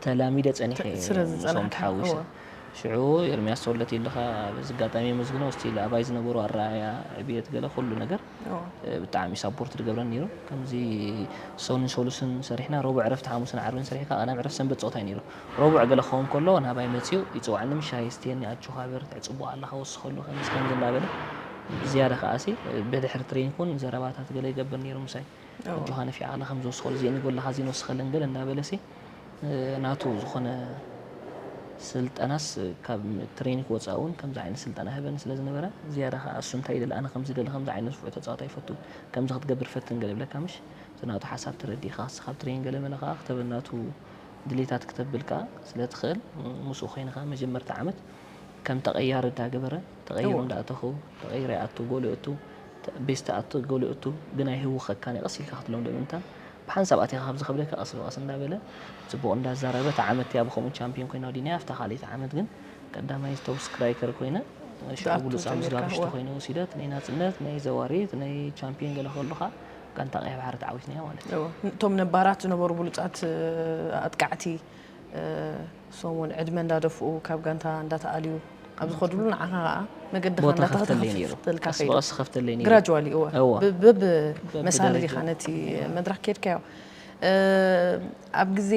ተላሚደ ፀኒሐ ተ- ስለ ምስኦም ዝፀናሕካ፣ ተሓዊሰ እወ። ሽዑ ኤርሚያስ ተወልደ ኢልካ በዚ ኣጋጣሚ የመስግኖ ስቲል ኣባይ ዝነበሩ ኣረኣያ ዕብየት ገለ ኩሉ ነገር እዎ እ፣ ብጣዕሚ ሳፖርት ዝገብረን ነይሩ ከምዚ ሰኑን ሰሉስን ሰሪሕና ረቡዕ ዕረፍቲ ሓሙስን ዓርብን ሰሪሕካ ቀዳም ዕረፍቲ ሰንበት ፀወታ እዩ ነይሩ ረቡዕ ገለ ክኸውን ከሎ ናባይ መፅኡ ይፅዋዕኒ ምሻ የስትየኒ ኣጆኻ በርትዕ ፅቡቕ ኣለኻ ወስኸሉ ከምዚ ከምዚ እናበለ ዝያዳ ከዓሲ ብድሕሪ ትሬኒንግ እውን ዘረባታት ገለ ይገብር ነይሩ ምሳይ ኣጆኻ ነፊዕካ ኣለኻ ከምዚ ወስኸሉ እዚአን ይጎለኻ እዚአን ወስኸለን ገለ እናበለሲ ናቱ ዝኾነ ስልጠናስ ካብ ትሬኒንግ ወፃእ እውን ከምዚ ዓይነት ስልጠና ህበን ስለ ዝነበረ ዝያዳ ከዓ እሱ እንታይ ይደሊ ኣነ ከምዚ ደሊ ከምዚ ዓይነት ስፉዕ ተፃወት ኣይፈቱ ከምዚ ክትገብር ፈትን ገለ ብለካ ምሽ እቲ ናቱ ሓሳብ ተረዲእካ ክስ ካብ ትሬኒንግ ገለ መለ ከዓ ክተበናቱ ድሌታት ክተብል ከዓ ስለ ትኽእል ምስኡ ኮይንካ መጀመርታ ዓመት ከም ተቐያሪ እንዳገበረ ተቐይሩ እንዳእተኹ ተቐይረ ኣቱ ጎሉ እቱ ቤስቲ ኣቱ ጎሉ እቱ ግን ኣይህውኸካን ቀስ ኢልካ ክትለምዶ ምንታ ብሓንሳብ ኣቲኻ ካብ ዝኸብደካ ቀስ ብቐስ እንዳበለ ፅቡቕ እንዳዛረበ እታ ዓመት እቲኣ ብኸምኡ ቻምፒዮን ኮይና ወዲናያ ኣብታ ካልኣይቲ ዓመት ግን ቀዳማይ ስቶፕ ስትራይከር ኮይነ ሽዑ ብሉፃ ምስ ጋብሽቲ ኮይነ ወሲደት ናይ ናፅነት ናይ ዘዋሪት ናይ ቻምፒዮን ገለ ከሉኻ ጋንታ ቀይሕ ባሕሪ ተዓዊትና ማለት እዩ። እቶም ነባራት ዝነበሩ ብሉፃት ኣጥቃዕቲ እሶም እውን ዕድመ እንዳደፍኡ ካብ ጋንታ እንዳተኣልዩ ኣብ ዝኸድሉ ንዓኻ ከዓ መገድኻ ቦታ ከፍተለይ ነይሩ። እንዳተኸፍተልካ ቀስ ከይዱ። ብቐስ ከፍተለይ ነይሩ። ግራጅዋሊ እወ እወ። ብብ መሳሊ በብደረጃ። ዲኻ ነቲ መድረኽ ከድካዮ። ኣብ ግዜ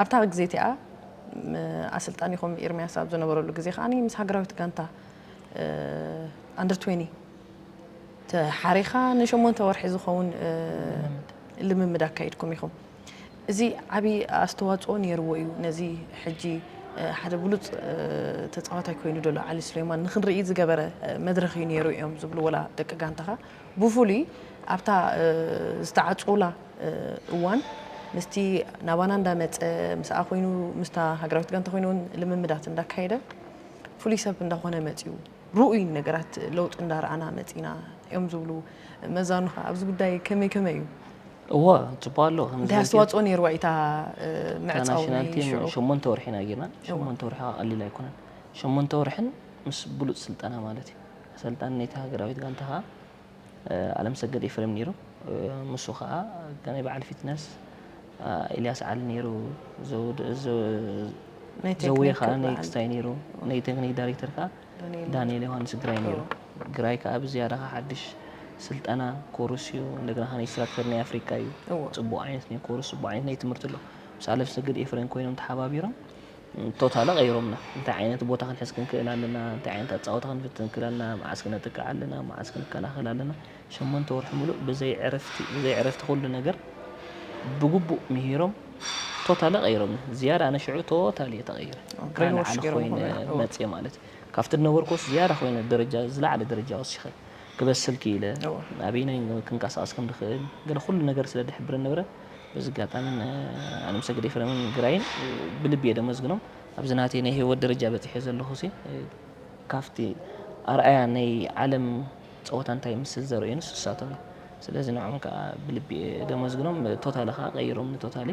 ኣብታ ግዜ እቲኣ ኣሰልጣኒኹም ኤርሚያስ ኣብ ዝነበረሉ ግዜ ከዓ ምስ ሃገራዊት ጋንታ ኣንደር ትዌኒ ተሓሪኻ ንሸሞንተ ወርሒ ዝኸውን ልምምድ ኣካይድኩም ኢኹም። እዚ ዓብዪ ኣስተዋፅኦ ነይርዎ እዩ ነዚ ሕጂ ሓደ ብሉፅ ተፃዋታይ ኮይኑ ዘሎ ዓሊ ሱሌማን ንክንርኢ ዝገበረ መድረኽ እዩ ነይሩ እዮም ዝብሉ ወላ ደቂ ጋንታኻ ብፍሉይ ኣብታ ዝተዓፅውላ እዋን ምስቲ ናባና እንዳመፀ ምስኣ ኮይኑ ምስታ ሃገራዊት ጋንታ ኮይኑ እውን ልምምዳት እንዳካየደ ፍሉይ ሰብ እንዳኾነ መፅዩ ርኡይ ነገራት ለውጢ እንዳረኣና መፂና እዮም ዝብሉ መዛኑኻ ኣብዚ ጉዳይ ከመይ ከመይ እዩ? እወ ፅቡቅ ኣሎ ከምዚ እንታይ ዝበልክዮ ኣስተዋፅኦ ነይርዋ ኢታ ምዕፃው ናይ ሽዑ? ሸሞንተ ወርሒ ኢና ጌርና ሸሞንተ ወርሒ ከዓ ቀሊል ኣይኮነን ሸሞንተ ወርሕን ምስ ብሉፅ ስልጠና ማለት እዩ ኣሰልጣኒ ናይቲ ሃገራዊት ጋንታ ከዓ ኣለምሰገድ ኤፍሬም ነይሩ። ምስ ከዓ ናይ በዓል ፊትነስ ኤልያስ ዓሊ ነይሩ። ዘውየ ከዓ ናይ ክስታይ ነይሩ። ናይ ቴክኒክ ዳይሬክተር ከዓ ዳንኤል ዮሃንስ ግራይ ነይሩ። ግራይ ከዓ ብዝያዳ ከዓ ሓድሽ ስልጠና ኮርስ እዩ። እንደገና ከዓ ኢንስትራክተር ናይ ኣፍሪካ እዩ። ፅቡቅ ዓይነት ናይ ኮርስ ፅቡቅ ዓይነት ናይ ትምህርቲ ኣሎ። ምስ ኣለምሰገድ ኤፍሬም ኮይኖም ተሓባቢሮም ቶታሊ ቀይሮምና። እንታይ ዓይነት ቦታ ክንሕዝ ክንክእል ኣለና፣ እንታይ ዓይነት ኣጻወታ ክንፍትን ክንክእል ኣለና፣ መዓስ ክነጥቅዕ ኣለና፣ መዓስ ክንከላኸል ኣለና። ሸሞንተ ወርሒ ሙሉእ ብዘይ ዕረፍቲ ብዘይ ዕረፍቲ ኩሉ ነገር ብግቡእ ምሂሮም ቶታሊ ቀይሮምና። ዝያዳ ኣነ ሽዑ ቶታሊ እየ ተቐይረ። ካብ ንላዕሊ ኮይነ መፅየ ማለት እዩ። ካብቲ ዝነበርኩስ ዝያዳ ኮይነ ደረጃ ዝለዓለ ደረጃ ወሲኸ። ክበስል ክኢለ፣ ኣበይናይ ክንቀሳቐስ ከም ዝኽእል ገለ ኩሉ ነገር ስለ ዝሕብረኒ ነበረ። በዚ ኣጋጣሚ ኣለምሰገድ ኤፍረምን ግራይን ብልቢ እየ ደመስግኖም። ኣብዚ ናተይ ናይ ህይወት ደረጃ በፂሐ ዘለኹ ሲ ካብቲ ኣርኣያ ናይ ዓለም ፀወታ እንታይ ይመስል ዘርእዩንስ ንሳቶም እዮም። ስለዚ ንዕኦም ከዓ ብልቢ እየ ደመስግኖም። ቶታሊ ከዓ ቀይሮምኒ ቶታሊ።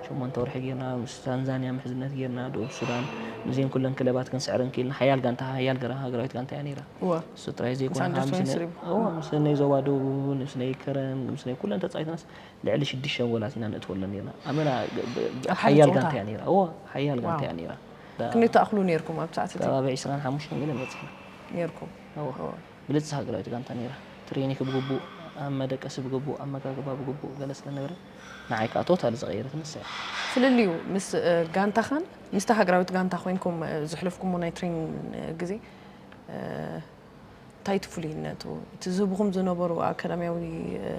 ሸሞንተ ወርሒ ጌርና ምስ ታንዛንያ ምሕዝነት ጌርና፣ ደቡብ ሱዳን ምስዚአን ኩለን ክለባት ክንስዕረን ክኢልና። ሓያል ጋንታ፣ ሓያል ገራ ሃገራዊት ጋንታ እያ ነይራ። እወ። እሱ ጥራይ ዘይኮነ ምስ ከዓ ምስ ኣንደርስ ናይ- ሪቡ። እወ፣ ምስ ናይ ዞባ ደቡብ እውን፣ ምስ ናይ ከረን፣ ምስ ናይ ኩለን ተፃዊትናስ ልዕሊ ሽዱሽተ ጎላት ኢና ነእትወለን ነርና። ኣመና ብ- ብ- ኣብ ሓደ ሓያል ፀወታ? ጋንታ እያ ነይራ። እወ፣ ሓያል ጋንታ ዋው። እያ ነይራ። ክንደይ ትኣኽሉ ነርኩም ኣብ ሰዓት እቲ ከባቢ ዕስራን ሓሙሽተን ገለ መፅና። ነርኩም? እወ። እወ። ብልፅቲ ሃገራዊት ጋንታ ነይራ። ትሬኒክ ብግቡእ፣ ኣብ መደቀሲ ብግቡእ፣ ኣመጋግባ ብግቡእ ገለ ስለ ነበረ ንዓይ ከዓ ቶታሊ ዝቐየረት ንሳ እያ። ፍልልዩ ምስ እ፣ ጋንታኻን ምስቲ ሃገራዊት ጋንታ ኮይንኩም እ፣ ዘሕለፍኩሞ ናይ ትሬኒንግ ግዜ እ፣ እንታይ እቲ ፍሉይነቱ? እቲ ዝህብኹም ዝነበሩ ኣካዳሚያዊ እ፣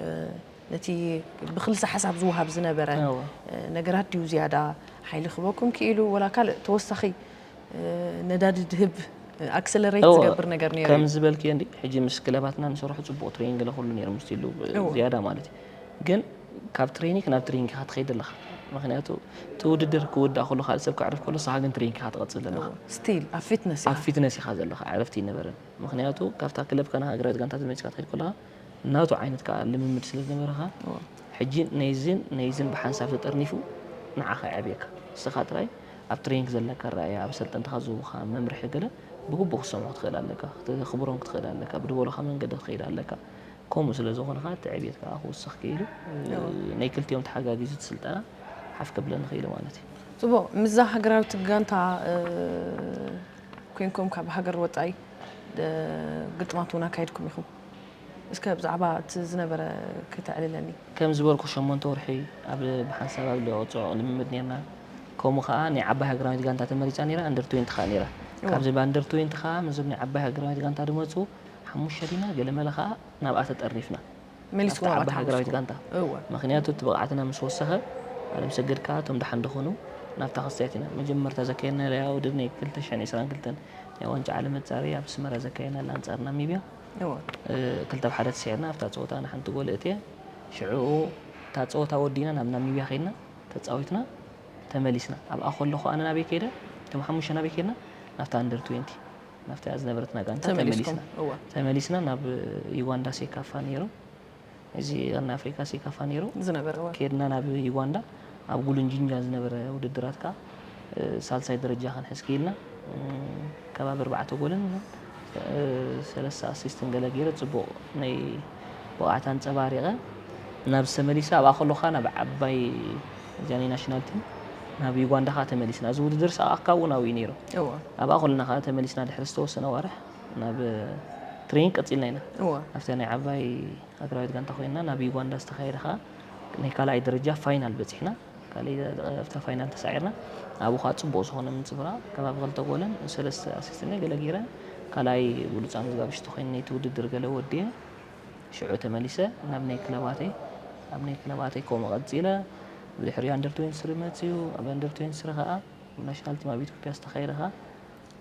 ነቲ ብክልሰ ሓሳብ ዝወሃብ ዝነበረ እወ። እ፣ ነገራት ድዩ ዝያዳ ሓይሊ ክህበኩም ክኢሉ ወላ ካልእ ተወሳኺ እ፣ ነዳዲ ድህብ ኣክሰለሬት እወ፣ ዝገብር ነገር ነይሩ ከም እዩ። ዝበልክዮ እንዲ ሕጂ ምስ ክለባትና ንሰርሑ ፅቡቕ ትሬኒንግ ገለ ኩሉ ነይሩ ምስሉ እወ። ዝያዳ ማለት እዩ። ግን ካብ ትሬኒንግ ናብ ትሬኒንግ ኢኻ ትኸይድ ኣለኻ። ምክንያቱ እቲ ውድድር ክውዳእ ከሎ ካልእ ሰብ ከዕርፍ ከሎ ንስኻ ግን ትሬኒንግ ኢኻ ትቐፅል ዘለኻ። እወ፣ ስቲል ኣብ ፊትነስ ኣብ ኢኻ። ፊትነስ ኢኻ ዘለኻ፣ ዕረፍቲ ኣይነበረን። ምኽንያቱ ካብታ ክለብ ከና ሃገራዊት ጋንታ ተመሊስካ ትኸይድ ከለኻ ናቱ ዓይነት ከኣ ልምምድ ስለ ዝነበረኻ እወ። ሕጂ ነይዝን ነይዝን ብሓንሳብ ተጠርኒፉ ንዓኻ የዕብየካ። ንስኻ ጥራይ ኣብ ትሬኒንግ ዘለካ ኣረኣእያ፣ ኣብ ሰልጠንትኻ ዝህቡኻ መምርሒ ገለ ብግቡእ ክትሰምዖ ክትኽእል ኣለካ፣ ክተኽብሮም ክትኽእል ኣለካ፣ ብድበሉኻ መንገዲ ክትኸይድ ኣለካ። ከምኡ ስለ ዝኾነ ከኣ እቲ ዕብየት ከኣ ክውስኽ ክኢሉ እወ። ናይ ክልቲኦም ተሓጋጊዙ እቲ ስልጠና ሓፍ ከብለኒ ክኢሉ ማለት እዩ። ጽቡቕ፣ ምስዛ ሃገራዊት ጋንታ እ፣ ኮንኩም ካብ ሃገር ወጻኢ እ፣ ግጥማት እውን ኣካይድኩም ኢኹም። እስከ ብዛዕባ እቲ ዝነበረ ከተዕልለኒ። ከም ዝበልኩ ሸሞንተ ወርሒ ኣብ ብሓንሳብ ኣብ ልዑቕ ጽዑቕ ልምምድ ነርና። ከምኡ ከኣ ናይ ዓባይ ሃገራዊት ጋንታ ተመሪጻ ነይራ፣ ኣንደር ትዌንቲ ከኣ ነይራ። እወ። ካብዚ ብኣንደር ትዌንቲ ከኣ ምስዞም ናይ ዓባይ ሃገራዊት ጋንታ ዝመጹ ሓሙሽተ ዲና ገለመለ ከኣ ናብኣ ተጠርኒፍና። መሊስኩም ናብታ ናብኣ ዓባይ ሃገራዊት ተሓዊስኩም። ጋንታ። እወ። ምኽንያቱ እቲ ብቕዓትና ምስ ወሰኸ ኣለም ሰገድ ከኣ እቶም ደሓን ደኾኑ ናብታ ክስትያት ኢና መጀመርታ ዘካየድናያ ውድድር ናይ ክልተ ሽሕን ዕስራን ክልተን ናይ ዋንጫ ዓለም መጻረዪ ኣብ ኣስመራ ዘካየድናላ ኣንጻር ናሚብያ። እወ እ፣ ክልተ ብ ሓደ ተስዒርና ኣብታ ጸወታ ንሓንቲ ጎል እትየ። ሽዑ እታ ጸወታ ወዲና ናብ ናሚብያ ከይድና ተጻዊትና ተመሊስና። ኣብኣ ከለኹ ኣነ ናበይ ከይደ? እቶም ሓሙሽተ ናበይ ከይድና? ናብታ ኣንደር ትዌንቲ ናብታ ዝነበረትና ጋንታ ተመሊስኩም ተመሊስና። እወ ተመሊስና ናብ ዩጋንዳ ሴካፋ ነይሩ። እዚ ቀርኒ ኣፍሪካ ሴካፋ ነይሩ። ዝነበረ እወ ከድና ናብ ዩጋንዳ ኣብ ጉሉንጅንጃ ዝነበረ ውድድራት ከዓ እ፣ ሳልሳይ ደረጃ ክንሕዝ ክኢልና። እም፣ ከባቢ ኣርባዕተ ጎልን እ፣ ሰለስተ ኣሲስትን ገለ ገይረ ጽቡቕ ናይ ብቕዓት ኣንጸባሪቐ ናብ ዝተመሊሰ ኣብኣ ከለኻ ናብ ዓባይ እዚኣ ናይ ናሽናል ቲም ናብ ዩጋንዳ ከዓ ተመሊስና። እዚ ውድድር ሰ ኣብኡ ናብኡ እዩ ነይሩ። እወ ኣብኣ ከለና ከዓ ተመሊስና ድሕሪ ዝተወሰነ ዋርሕ ናብ ትሬኒንግ ቀፂልና ኢና። እወ ኣብታ ናይ ዓባይ ሃገራዊት ጋንታ ኮይንና ናብ ዩጋንዳ ዝተኻየደ ከዓ ናይ ካልኣይ ደረጃ ፋይናል በፂሕና። ካልኣይ ኣብታ ፋይናል ተሳዒርና። ኣብኡ ከዓ ፅቡቕ ዝኾነ ምንፅብራቕ ከባቢ ክልተ ጎልን ሰለስተ ኣሲስትን ገለ ገይረ ካልኣይ ብሉፃ መዝጋብሽቲ ኮይነ ነይቲ ውድድር ገለ ወዲየ ሽዑ ተመሊሰ ናብ ናይ ክለባተይ ኣብ ናይ ክለባተይ ከምኡ ቀፂለ። ብድሕሪኡ ኣንደር ትዌንቲ ስሪ መፅዩ። ኣብ ኣንደር ትዌንቲ ስሪ ከዓ ናሽናል ቲም ኣብ ኢትዮጵያ ዝተኻየደ ከዓ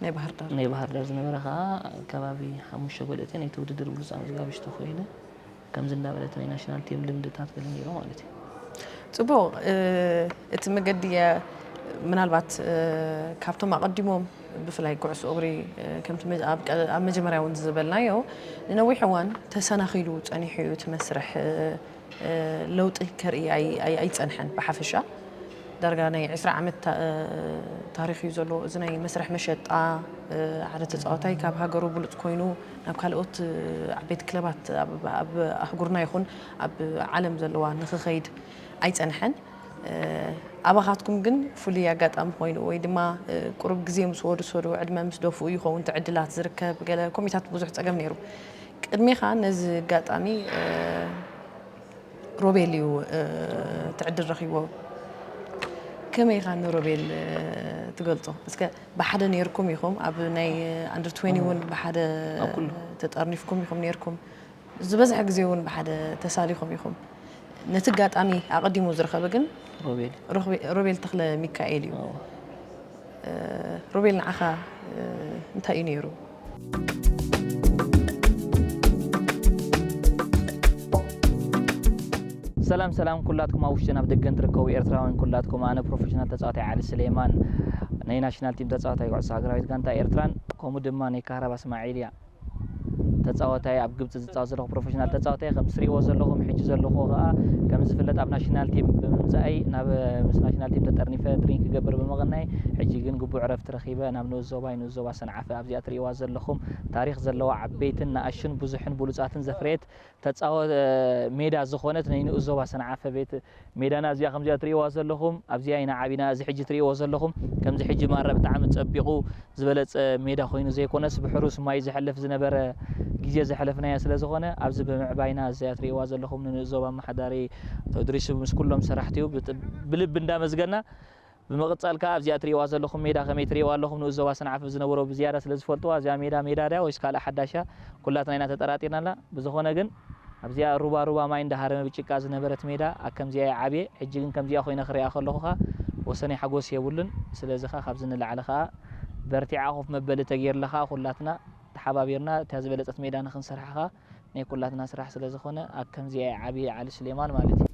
ናይ ባህር ዳር ናይ ባህር ዳር ዝነበረ ከዓ ከባቢ ሓሙሽተ ጎል እትየ ነይቲ ውድድር ብሉፃ መዝጋብሽቲ ኮይነ። ከምዚ እንዳበለት ናይ ናሽናል ቲም ልምድታት ገለ ነይሩ ማለት እዩ። ጽቡቕ እ፣ እቲ መገዲ የ- ምናልባት እ፣ ካብቶም ኣቐዲሞም ብፍላይ ኩዕሶ እግሪ እ፣ ከምቲ መ- ኣብ ቀ- ኣብ መጀመርያ እውን ዝበልናዮ ንነዊሕ እዋን ተሰናኺሉ ጸኒሑ እዩ እቲ መስርሕ እ፣ እ፣ ለውጢ ከርኢ ኣይ- ኣይ- ኣይጸንሐን ብሓፈሻ ዳርጋ ናይ ዕስራ ዓመት ታ- እ፣ ታሪኽ እዩ ዘሎ እዚ ናይ መስርሕ መሸጣ እ፣ ሓደ ተጻዋታይ ካብ ሃገሩ ብሉጽ ኮይኑ ናብ ካልኦት እ፣ ዓበይቲ ክለባት ኣብ ኣብ ኣህጉርና ይኹን ኣብ ዓለም ዘለዋ ንኽኸይድ ኣይጸንሐን። ኣባኻትኩም ግን ፍሉይ ኣጋጣሚ ኮይኑ ወይ ድማ ቁሩብ ግዜ ምስ ወድሰዱ ዕድመ ምስ ደፍኡ ይኸውን እቲ ዕድላት ዝርከብ ገለ ኮሚታት ብዙሕ ጸገም ነይሩ። ቅድሜኻ ነዚ ኣጋጣሚ ሮቤል እዩ እቲ ዕድል ረኺብዎ። ከመይ ኢኻ ንሮቤል ትገልጾ? እስከ ብሓደ ነይርኩም ኢኹም ኣብ ናይ ኣንደር ትዌንቲ እውን ብሓደ ኣብ ኩሉ። ተጠርኒፍኩም ኢኹም ነይርኩም። ዝበዝሐ ግዜ እውን ብሓደ ተሳሊኹም ኢኹም። ነቲ ኣጋጣሚ ኣቐዲሙ ዝረኸበ ግን ሮቤል ሮቤ- ሮቤል ተኽለ ሚካኤል እዩ። ኣዎ። ሮቤል ንዓኻ እንታይ እዩ ነይሩ? ሰላም ሰላም ኩላትኩም ኣብ ውሽጥን ኣብ ደገን ትርከቡ ኤርትራውያን ኩላትኩም፣ ኣነ ፕሮፌሽናል ተጻዋታይ ዓሊ ስሌማን ናይ ናሽናል ቲም ተጻዋታይ ኩዕሶ ሃገራዊት ጋንታ ኤርትራን ከምኡ ድማ ናይ ካህራባ እስማዒልያ ተጻዋታይ ኣብ ግብጺ ዝጻወት ዘለኹ ፕሮፌሽናል ተጻዋታይ ከም ትሪእዎ ዘለኹም ሕጂ ዘለኹ ከኣ ከም ዝፍለጥ ኣብ ናሽናል ቲም ብምምጻእይ ናብ ምስ ናሽናል ቲም ተጠርኒፈ ትሪን ክገብር ብምቕናይ ሕጂ ግን ግቡእ ዕረፍቲ ረኺበ ናብ ንኡስ ዞባይ ንኡስ ዞባ ሰንዓፈ ኣብዚኣ ትሪእዋ ዘለኹም ታሪኽ ዘለዋ ዓበይትን ንኣሽቱን ብዙሕን ብሉጻትን ዘፍረየት ተጻወ ሜዳ ዝኾነት ናይ ንኡስ ዞባ ሰንዓፈ ቤት ሜዳና እዚኣ ከምዚኣ ትሪእዋ ዘለኹም ኣብዚኣ ኢና ዓቢና። እዚ ሕጂ ትሪእዎ ዘለኹም ከምዚ ሕጂ ማራ ብጣዕሚ ጸቢቑ ዝበለጸ ሜዳ ኮይኑ ዘይኮነስ ብሕሩስ ማይ ዝሕልፍ ዝነበረ ግዜ ዘሕለፍናዮ ስለ ዝኾነ ኣብዚ ብምዕባይና እዚኣ ትሪእዋ ዘለኹም ንንኡስ ዞባ ኣመሓዳሪ ኣቶ እድሪስ ምስ ኩሎም ሰራሕቲኡ ብጥ- ብልቢ እንዳመስገና ብምቕጻል ከኣ ኣብዚኣ ትሪእዋ ዘለኹም ሜዳ ከመይ ትሪእዋ ኣለኹም ንኡስ ዞባ ሰንዓፈ ዝነበሮ ብዝያዳ ስለ ዝፈልጥዋ እዚኣ ሜዳ ሜዳ ድያ ወይስ ካልእ ሓዳሽ እያ ኩላትና ኢና ተጠራጢርናላ። ብዝኾነ ግን ኣብዚኣ ሩባ ሩባ ማይ እንዳሃረመ ብጭቃ ዝነበረት ሜዳ ኣብ ከምዚኣ እየ ዓብየ። ሕጂ ግን ከምዚኣ ኮይነ ክሪኣ ከለኹ ከኣ ወሰነይ ሓጎስ የብሉን። ስለዚ ከኣ ካብዚ ንላዕሊ ከኣ በርቲዓ ኮፍ መበሊ ተገይርላ ከኣ ኩላትና ተሓባቢርና እታ ዝበለጸት ሜዳ ንክንሰርሓ ከኣ ናይ ኩላትና ስራሕ ስለ ዝኾነ ኣብ ከምዚኣ እየ ዓብየ ዓሊ ስሌማን ማለት እዩ።